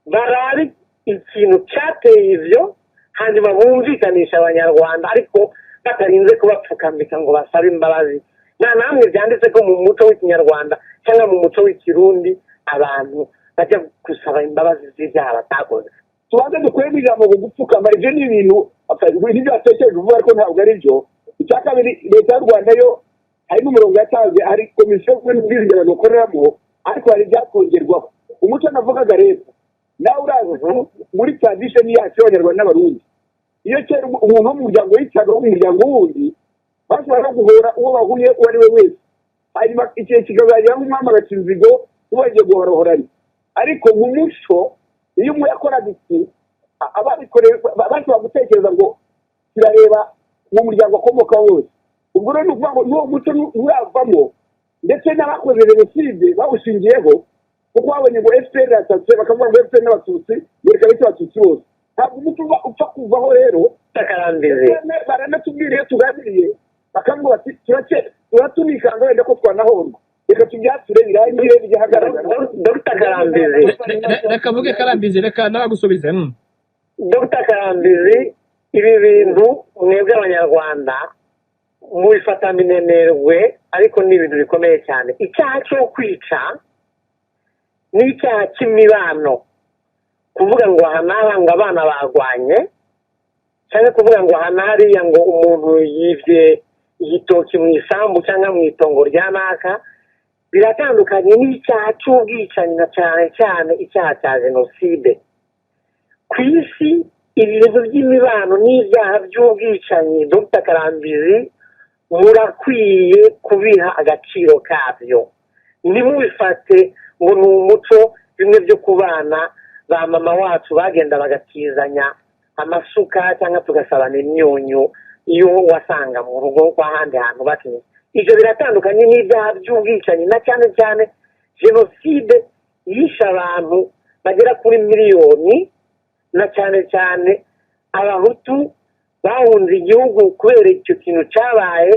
[SPEAKER 8] barabe ikintu cyateye ibyo, hanyuma bumvikanisha Abanyarwanda, ariko batarinze kubapfukamika ngo basabe imbabazi. Nta namwe byanditse ko mu muco w'Ikinyarwanda cyangwa mu muco w'Ikirundi abantu bajya gusaba imbabazi z'ibyaha batakoze.
[SPEAKER 10] Tubanze dukuremo ijambo ngo gupfukama. Ibyo ni ibintu nibyo watekereje uvuga, ariko ntabwo ari byo. Icya kabiri, Leta y'u Rwanda yo hari n'umurongo yatanze, hari komisiyo y'ubumwe abantu bakoreramo, ariko hari ibyakongerwaho. Umuco navugaga rero, nawe urazi ko muri tradition yacu y'Abanyarwanda n'Abarundi, iyo kera umuntu wo mu muryango yicaga wo mu muryango wundi, bashobora guhora uwo bahuye uwo ari we wese, hanyuma igihe kikazagera nk'umwami agaca inzigo, bagiye guhorohorana. Ariko mu muco, iyo umwe yakoraga iki Ababikorewe bashobora gutekereza ngo kirareba mu muryango akomoka wose. Ubwo rero ni ukuvuga ngo n'uwo muco nturavamo, ndetse n'abakoze jenoside bawushingiyeho, kuko babonye ngo FPR iratatse, bakavuga ngo FPR n'Abatutsi, reka bite Abatutsi bose. Ntabwo umuco upfa kuvaho rero.
[SPEAKER 8] Karambizi.
[SPEAKER 10] Baranatubwira, iyo tuganiriye bakavuga bati turatunikanga wenda ko twanahorwa, reka tubyature birangire bijye ahagaragara.
[SPEAKER 8] Dr Karambizi.
[SPEAKER 4] Reka mvuge, Karambizi, reka nabagusubize.
[SPEAKER 8] Dr Karambizi, ibi bintu mwebwe Abanyarwanda mubifata minenerwe, ariko ni ibintu bikomeye cyane. Icyaha cyo kwica n'icyaha cy'imibano, kuvuga ngo aha n'aha ngo abana barwanye, cyangwa kuvuga ngo aha n'hariya ngo umuntu yibye igitoki mu isambu cyangwa mu itongo rya naka, biratandukanye n'icyaha cy'ubwicanyi, na cyane cyane icyaha cya jenoside. Ku isi, ibintu by'imibano n'ibyaha by'ubwicanyi, Dr Karambizi, murakwiye kubiha agaciro kabyo. Ntimubifate ngo ni umuco bimwe byo kubana, ba mama wacu bagenda bagatizanya amasuka cyangwa tugasabana imyunyu iyo wasanga mu rugo rw'ahandi hantu bakinye. Ibyo biratandukanye n'ibyaha by'ubwicanyi, na cyane cyane jenoside yishe abantu bagera kuri miliyoni, na cyane cyane Abahutu bahunze igihugu kubera icyo kintu cyabaye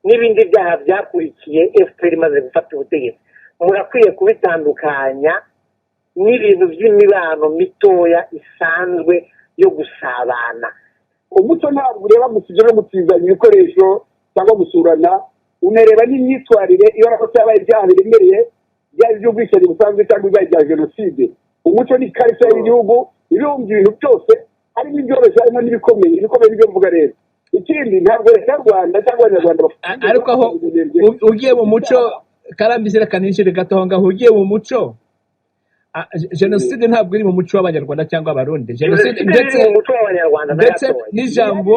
[SPEAKER 8] n'ibindi byaha byakurikiye FPR imaze gufata ubutegetsi. Murakwiye kubitandukanya n'ibintu by'imibano mitoya isanzwe yo gusabana.
[SPEAKER 10] Umuco ntabwo ureba gusa ibyo no gutizanya ibikoresho cyangwa gusurana, unareba n'imyitwarire iyo aramutse yabaye ibyaha biremereye, byaba iby'ubwicanyi busanzwe cyangwa ibyaha bya jenoside. Umuco ni karita y'igihugu ibibumbye ibintu byose, harimo ibyoroshye, harimo n'ibikomeye. Ibikomeye nibyo mvuga rero. Ikindi, ntabwo Leta y'u Rwanda cyangwa Abanyarwanda bafite
[SPEAKER 4] Ariko aho ugiye mu muco, Karambizi, reka ninjire gato aho ngaho. Ugiye mu muco, jenoside ntabwo iri mu muco w'Abanyarwanda cyangwa Abarundi. Jenoside
[SPEAKER 8] Jenoside
[SPEAKER 4] ndetse
[SPEAKER 8] iri mu muco w'Abanyarwanda na
[SPEAKER 4] ndetse
[SPEAKER 8] gatoya.
[SPEAKER 4] n'ijambo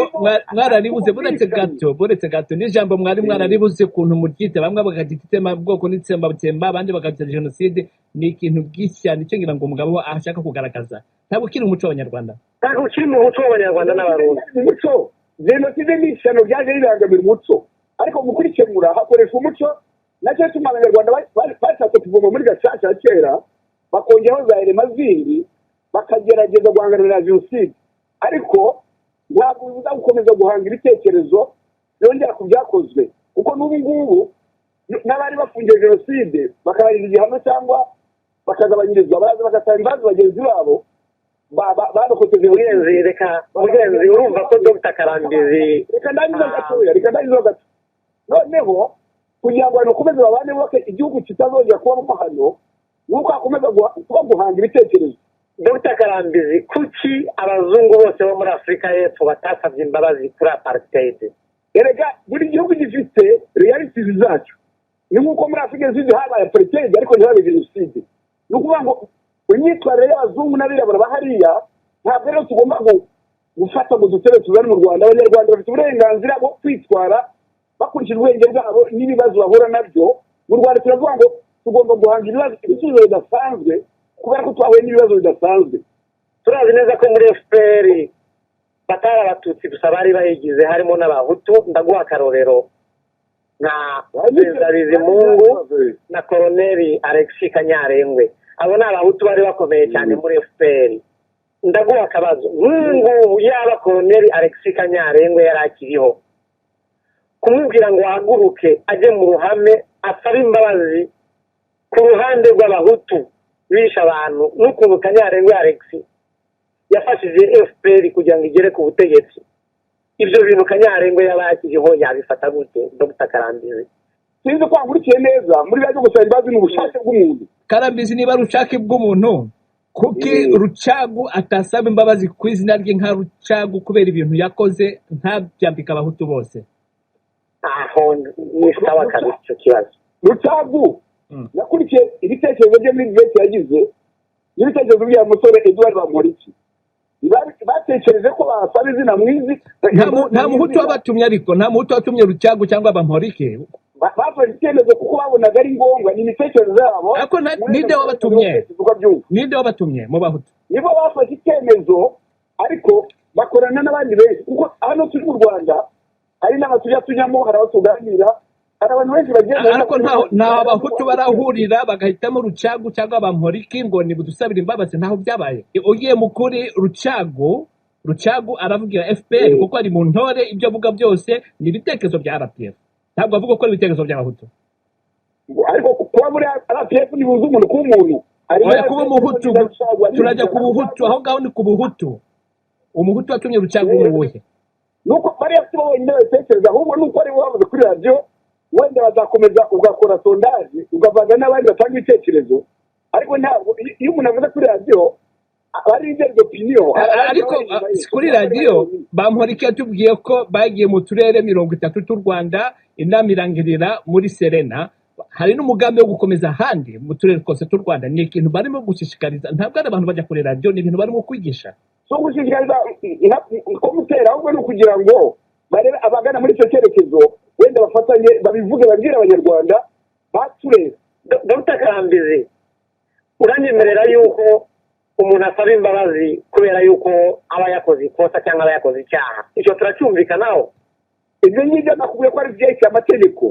[SPEAKER 4] mwararibuze. Buretse gato, n'ijambo mwari mwararibuze ukuntu muryita, bamwe bakaryita itsembabwoko n'itsembatsemba, abandi bakaryita jenoside. Ni ikintu gishya, nicyo ngira ngo umugabo we ashaka kugaragaza. Ntabwo kiri mu muco w'Abanyarwanda.
[SPEAKER 8] Ntabwo kiri mu muco w'Abanyarwanda n'Abarundi.
[SPEAKER 10] Umuco, jenoside ni ishyano ryaje rirangamira umuco, ariko mu kurikemura hakoreshwa umuco. Nacyo gituma Abanyarwanda bashatse kuvoma muri Gacaca ya kera, bakongeraho za erema zindi, bakagerageza guhangana na jenoside, ariko ntabwo bibuza gukomeza guhanga ibitekerezo byongera ku byakozwe, kuko n'ubu ngubu n'abari bafungiye jenoside bakabarirwa igihano cyangwa bakagabanyirizwa, baraza bagasaba imbabazi bagenzi babo barokotse jenoside.
[SPEAKER 8] Mugenzi, reka, mugenzi, urumva ko Dr Karambizi
[SPEAKER 10] Reka ndangize gatoya, reka ndangize gato. Noneho kugira ngo abantu bakomeze babane, bubake igihugu kitazongera kubamo amahano, ni uko hakomeza kuba guhanga ibitekerezo.
[SPEAKER 8] Dr Karambizi, kuki abazungu bose bo muri Afurika y'Epfo batasabye imbabazi kuri apartheid?
[SPEAKER 10] Erega buri gihugu gifite realities zacyo. Ni nk'uko muri Afurika y'Epfo habaye apartheid ariko ntihabe jenoside. Ni ukuvuga ngo imyitwarire y'abazungu n'abirabura bahariya ntabwo rero tugomba gufata ngo dutere tuzane mu Rwanda. Abanyarwanda bafite uburenganzira bwo kwitwara bakurikije ubwenge bwabo n'ibibazo bahura nabyo. Mu Rwanda turavuga ngo tugomba guhanga ibibazo, ibisubizo bidasanzwe, kubera ko twahuye n'ibibazo bidasanzwe.
[SPEAKER 8] Turazi neza ko muri FPR batari Abatutsi gusa bari bayigize, harimo n'Abahutu. Ndaguha akarorero nka Perezida Bizimungu na Koroneli Alexis Kanyarengwe. Abo ni Abahutu bari bakomeye cyane muri FPR. Ndaguha akabazo: nk'ubu ngubu yaba Koroneli Alexis Kanyarengwe yari akiriho, kumubwira ngo ahaguruke ajye mu ruhame asabe imbabazi ku ruhande rw'Abahutu bishe abantu, n'ukuntu Kanyarengwe Alexis yafashije FPR kugira ngo igere ku butegetsi, ibyo bintu Kanyarengwe yaba yakiriho yabifata gute, Dr Karambizi?
[SPEAKER 10] Sinzi ko wankurikiye neza. Muri bya byo gusaba imbabazi ni ubushake bw'umuntu.
[SPEAKER 4] Karambizi, niba ari ubushake bw'umuntu, kuki Rucagu atasaba imbabazi ku izina rye nka Rucagu kubera ibintu yakoze, ntabyambike Abahutu bose?
[SPEAKER 8] Aho ni sawa kabisa icyo kibazo.
[SPEAKER 10] Rucagu, nakurikiye ibitekerezo bye muri debate yagize n'ibitekerezo bya musore Edouard Bamporiki. Batekereje ko basaba izina mu izi
[SPEAKER 4] Nta Muhutu wabatumye, ariko nta Muhutu watumye Rucagu cyangwa Bamporiki.
[SPEAKER 10] Bafashe icyemezo kuko babonaga ari ngombwa, ni imitekerereze yabo.
[SPEAKER 4] Ariko ninde wabatumye?
[SPEAKER 10] Uko abyumva.
[SPEAKER 4] Ninde wabatumye mu Bahutu?
[SPEAKER 10] Nibo bafashe icyemezo. Ariko bakorana n'abandi benshi, kuko hano turi mu Rwanda hari inama tujya tujyamo, hari aho tuganira, hari abantu benshi bagenda.
[SPEAKER 4] Ariko ntaho Abahutu barahurira bagahitamo Rucagu cyangwa Bamporiki ngo nibudusabire imbabazi, ntaho byabaye. Ugiye mu kuri, Rucagu aravugira FPR kuko ari mu ntore. Ibyo avuga byose ni ibitekerezo bya RPF, ntabwo avuga ko ari ibitekerezo by'Abahutu.
[SPEAKER 10] Ariko kuba muri RPF ntibuza umuntu kuba umuntu. Ari muri
[SPEAKER 4] Oya, kuba
[SPEAKER 10] RPF
[SPEAKER 4] umuhutu
[SPEAKER 10] niba Rucagu ari
[SPEAKER 4] turajya ku buhutu, aho ngaho ni ku buhutu. Umuhutu watumye Rucagu ni uwuhe?
[SPEAKER 10] Nuko bariya si bo bonyine babitekereza, ahubwo nuko aribo bavuze kuri radiyo. Wenda bazakomeza ugakora sondage, ukavanga n'abandi batanga ibitekerezo, ariko ntabwo iyo umuntu avuze kuri radiyo aba ari leader d'opinion.
[SPEAKER 4] Ariko si kuri radiyo. Bamporiki yatubwiye ko bagiye mu turere 30 tw'u Rwanda, inama irangirira muri Serena. Hari n'umugambi wo gukomeza ahandi mu turere twose tw'u Rwanda. Ni ikintu barimo gushishikariza, ntabwo ari abantu bajya kuri radiyo, ni ibintu barimo kwigisha.
[SPEAKER 10] Si ugushishikariza komutera, ahubwo ni ukugira ngo barebe abagana muri icyo cyerekezo, wenda bafatanye, babivuge, babwire Abanyarwanda bature.
[SPEAKER 8] Dr Karambizi, uranyemerera yuko umuntu asaba imbabazi kubera yuko aba yakoze ikosa cyangwa aba yakoze icyaha? Icyo turacyumvikanaho?
[SPEAKER 10] Ibyo ngibyo nakubwiye ko ari ibyerekeye amategeko,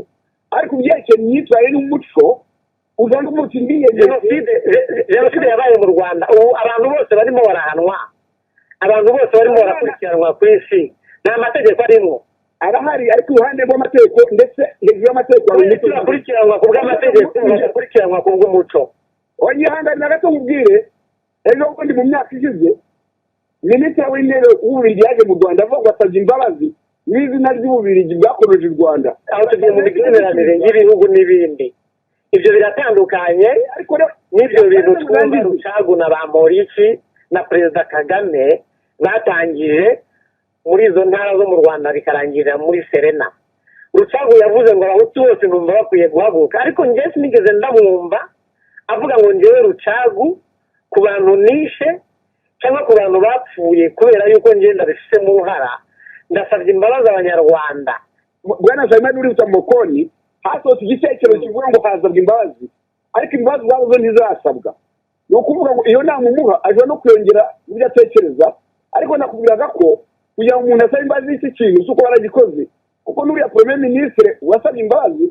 [SPEAKER 10] ariko ibyerekeye imyitwarire n'umuco uzana umunsi mbiyemeje.
[SPEAKER 8] Jenoside yabaye mu Rwanda, ubu abantu bose barimo barahanwa, abantu bose barimo barakurikiranwa ku isi, nta mategeko arimo?
[SPEAKER 10] Arahari, ariko iruhande rw'amategeko, ndetse hejuru y'amategeko hari umuco.
[SPEAKER 8] Turakurikiranwa ku bw'amategeko, bagakurikiranwa ku bw'umuco.
[SPEAKER 10] Onyihanganira gato nkubwire. Ejo bundi mu myaka ishize, Minisitiri w'Intebe w'Ububiligi yaje mu Rwanda avuga ngo asabye imbabazi mu izina ry'Ububiligi bwakomeje u Rwanda.
[SPEAKER 8] Aho tugiye mu migenderanire y'ibihugu n'ibindi, ibyo biratandukanye
[SPEAKER 10] Ariko rero
[SPEAKER 8] n'ibyo bintu twumva Rucagu na Bamporiki na Perezida Kagame batangije muri izo ntara zo mu Rwanda, bikarangirira muri Serena. Rucagu yavuze ngo Abahutu bose numva bakwiye guhaguruka, ariko njye sinigeze ndamwumva avuga ngo njyewe Rucagu, ku bantu nishe cyangwa ku bantu bapfuye kubera yuko njye ndabifitemo uruhara, ndasabye imbabazi Abanyarwanda.
[SPEAKER 10] Bwana Nsabimana, uri Mukoni, hasohotse igitekerezo kivuga ngo hazabwa imbabazi, ariko imbabazi ubwazo zo ntizasabwa. Ni ukuvuga ngo iyo nama umuha ashobora no kuyongera ibyo atekereza, ariko nakubwiraga ko kugira ngo umuntu asabe imbabazi y'iki kintu si uko baragikoze, kuko n'uriya Premier Ministre wasabye imbabazi,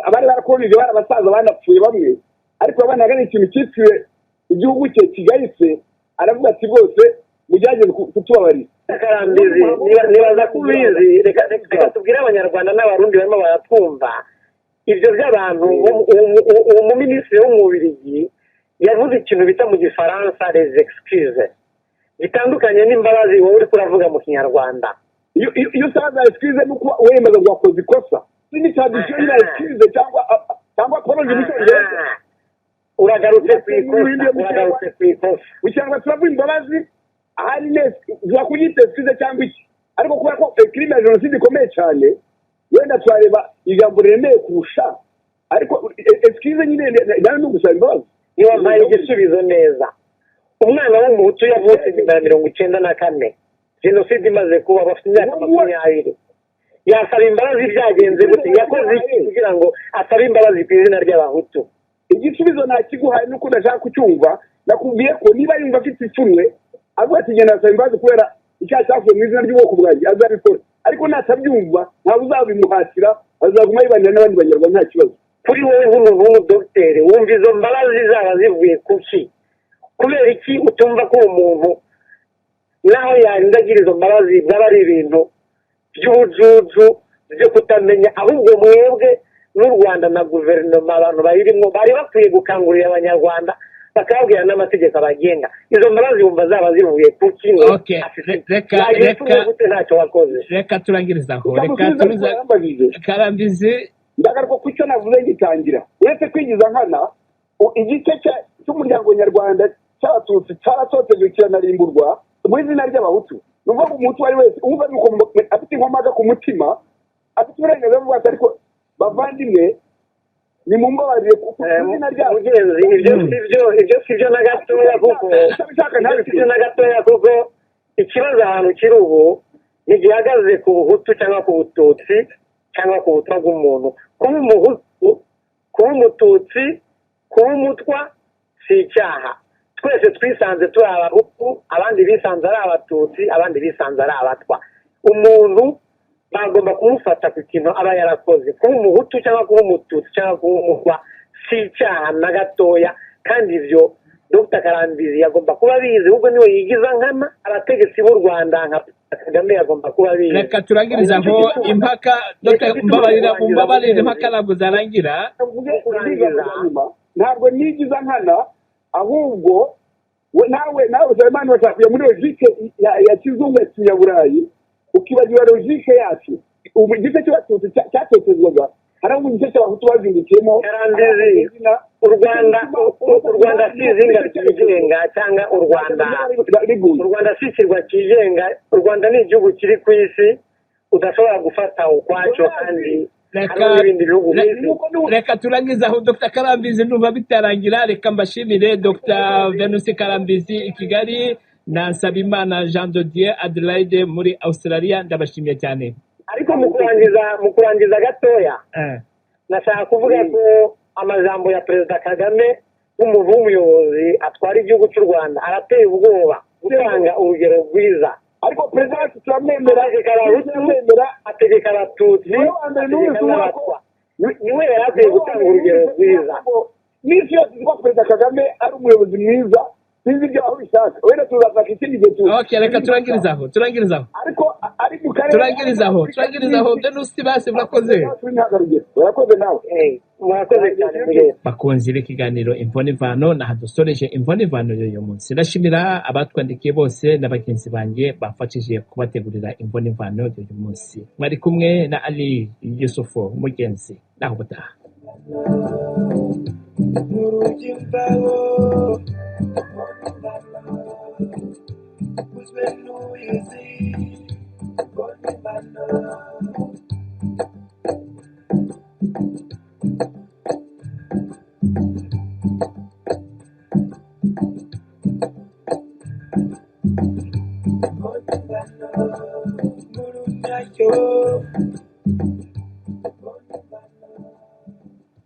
[SPEAKER 10] abari barakoronije bari abasaza banapfuye bamwe, ariko yabonaga ari ikintu cyitiriwe igihugu cye kigayitse, aravuga ati rwose mugerageze kutubabarira.
[SPEAKER 8] Karambizi, nibaza ko ubizi. Reka tubwire Abanyarwanda n'Abarundi barimo baratwumva ibyo by'abantu. Uwo muminisitiri w'Umubirigi yavuze ikintu bita mu Gifaransa les excuses, gitandukanye n'imbabazi wowe uri kuravuga mu Kinyarwanda.
[SPEAKER 10] Iyo usaza excuse ni uko wemeza ngo wakoze ikosa, ni traduction ya excuse cyangwa apology mu Cyongereza.
[SPEAKER 8] Uragarutse ku ikosa, uragarutse ku ikosa.
[SPEAKER 10] Mu Kinyarwanda turavuga imbabazi, ahari neza ushobora kuyita excuse cyangwa iki, ariko kubera ko crime ya jenoside ikomeye cyane, wenda turareba ijambo riremeye kurusha, ariko excuse nyine nayo ni ugusaba imbabazi.
[SPEAKER 8] Ntiwampaye igisubizo neza. Umwana w'Umuhutu yavutse nyuma ya 94, jenoside imaze kuba, bafite imyaka 20, yasaba imbabazi byagenze gute? Yakoze iki kugira ngo asabe imbabazi ku izina ry'Abahutu?
[SPEAKER 10] Igisubizo nakiguhaye, nuko udashaka kucyumva. Nakubwiye ko niba yumva afite ipfunwe, avuga ati genda asaba imbabazi kubera icyaha cyavuye mu izina ry'ubwoko bwanjye, azabikora. Ariko natabyumva, ntabwo uzabimuhatira, azaguma yibanira n'abandi Banyarwanda, nta kibazo.
[SPEAKER 8] Kuri wowe nk'umuntu w'umudogiteri, wumva izo mbabazi zaba zivuye ku ki? Kubera iki utumva ko uwo muntu naho yarinda agira izo mbabazi byaba ari ibintu by'ubujuju, byo kutamenya? Ahubwo mwebwe n'u Rwanda na guverinoma, abantu bayirimo bari bakwiye gukangurira Abanyarwanda, bakababwira n'amategeko abagenga. Izo mbabazi wumva zaba zivuye ku ki ngo
[SPEAKER 4] Okay, reka
[SPEAKER 8] yagira
[SPEAKER 4] reka
[SPEAKER 8] ipfunwe gute ntacyo wakoze?
[SPEAKER 4] Reka turangirize aho, reka
[SPEAKER 10] Ndamusubiza.
[SPEAKER 4] tubiza.
[SPEAKER 10] Yarambajije.
[SPEAKER 4] Karambizi.
[SPEAKER 10] Ndagaruka ku cyo navuze ngitangira. Uretse kwigiza nkana, igice cy'umuryango nyarwanda cy'Abatutsi cyaratotejwe, kiranarimburwa mu izina ry'Abahutu. Ni ukuvuga ngo Umuhutu uwo ari wese wumva yuko afite inkomaga ku mutima, afite uburenganzira bwo kuvuga, ariko bavandimwe, nimumbabarire kuko mu izina ryabo.
[SPEAKER 8] Mugenzi, ibyo sibyo, ibyo sibyo na gatoya, kuko
[SPEAKER 10] Utabishaka
[SPEAKER 8] ibyo
[SPEAKER 10] ntabikore.
[SPEAKER 8] sibyo na gatoya, kuko ikibazo ahantu kiri ubu ntigihagaze ku buhutu cyangwa ku bututsi cyangwa ku butwa bw'umuntu. Kuba Umuhutu, kuba Umututsi, kuba Umutwa si icyaha. Twese twisanze turi Abahutu, abandi bisanze ari Abatutsi, abandi bisanze ari Abatwa. Umuntu bagomba kumufata ku kintu aba yarakoze. Kuba Umuhutu cyangwa kuba Umututsi cyangwa kuba Umutwa si icyaha na gatoya, kandi ibyo Dr Karambizi yagomba kuba abizi, ahubwo niwe yigiza nkana. Abategetsi b'u Rwanda nka Kagame yagomba kuba abizi.
[SPEAKER 4] Reka turangirize aho impaka. Dr, mbabarira, mumbabarire, impaka ntabwo zarangira.
[SPEAKER 10] Mvuge nyuma, ntabwo nigiza nkana, ahubwo nawe Salimani bashaka kujya muri logique ya kizungu, ya kinyaburayi, ukibagirwa logique yacu. Ubu igice cy'Abatutsi cyatotezwaga, hari aho igice cy'Abahutu bazindukiyemo.
[SPEAKER 8] Karambizi, u Rwanda si izinga ryigenga, cyangwa u Rwanda si ikirwa cyigenga. U Rwanda ni igihugu kiri ku isi udashobora gufata ukwacyo, kandi hariho n'ibindi bihugu ku isi.
[SPEAKER 4] Reka turangize aho, Dr Karambizi, ndumva bitarangira. Reka mbashimire, Dr Venusi Karambizi i Kigali na Nsabimana Jean de Dieu Adelaide muri Australia. Ndabashimiye cyane.
[SPEAKER 8] Ariko mu kurangiza gatoya, nashaka kuvuga ko amajambo ya Perezida Kagame nk'umuntu w'umuyobozi atwara igihugu cy'u Rwanda arateye ubwoba, gutanga urugero rwiza.
[SPEAKER 10] Ariko perezida wacu turamwemera.
[SPEAKER 8] Ategeka Abahutu, ategeka Abatutsi,
[SPEAKER 10] Niwe wa mbere
[SPEAKER 8] ategeka
[SPEAKER 10] n'ubu uvuga ko
[SPEAKER 8] n'Abatwa. Niwe yari akwiye gutanga urugero rwiza.
[SPEAKER 10] N'isi yose izi ko Perezida Kagame ari umuyobozi mwiza. Sinzi ibyo aho bishaka, wenda tuzashaka ikindi gihe tu
[SPEAKER 4] Okay, reka turangirize aho, turangirize aho.
[SPEAKER 10] Ariko ari mu karere.
[SPEAKER 4] Turangirize aho, turangirize aho. Venusi, basi murakoze.
[SPEAKER 10] Intangarugero, urakoze nawe.
[SPEAKER 8] Murakoze cyane mugezi.
[SPEAKER 4] Bakunzi b'ikiganiro Imvo n'Imvano, naha dusoreje Imvo n'Imvano y'uyu munsi. Ndashimira abatwandikiye bose na bagenzi banjye bafashije kubategurira Imvo n'Imvano y'uyu munsi. Mwari kumwe na Ali Yusufu Mugenzi. Naho ubutaha.
[SPEAKER 3] Urugimbaho uzwe n'uyizi mbona. Mbona nyayo.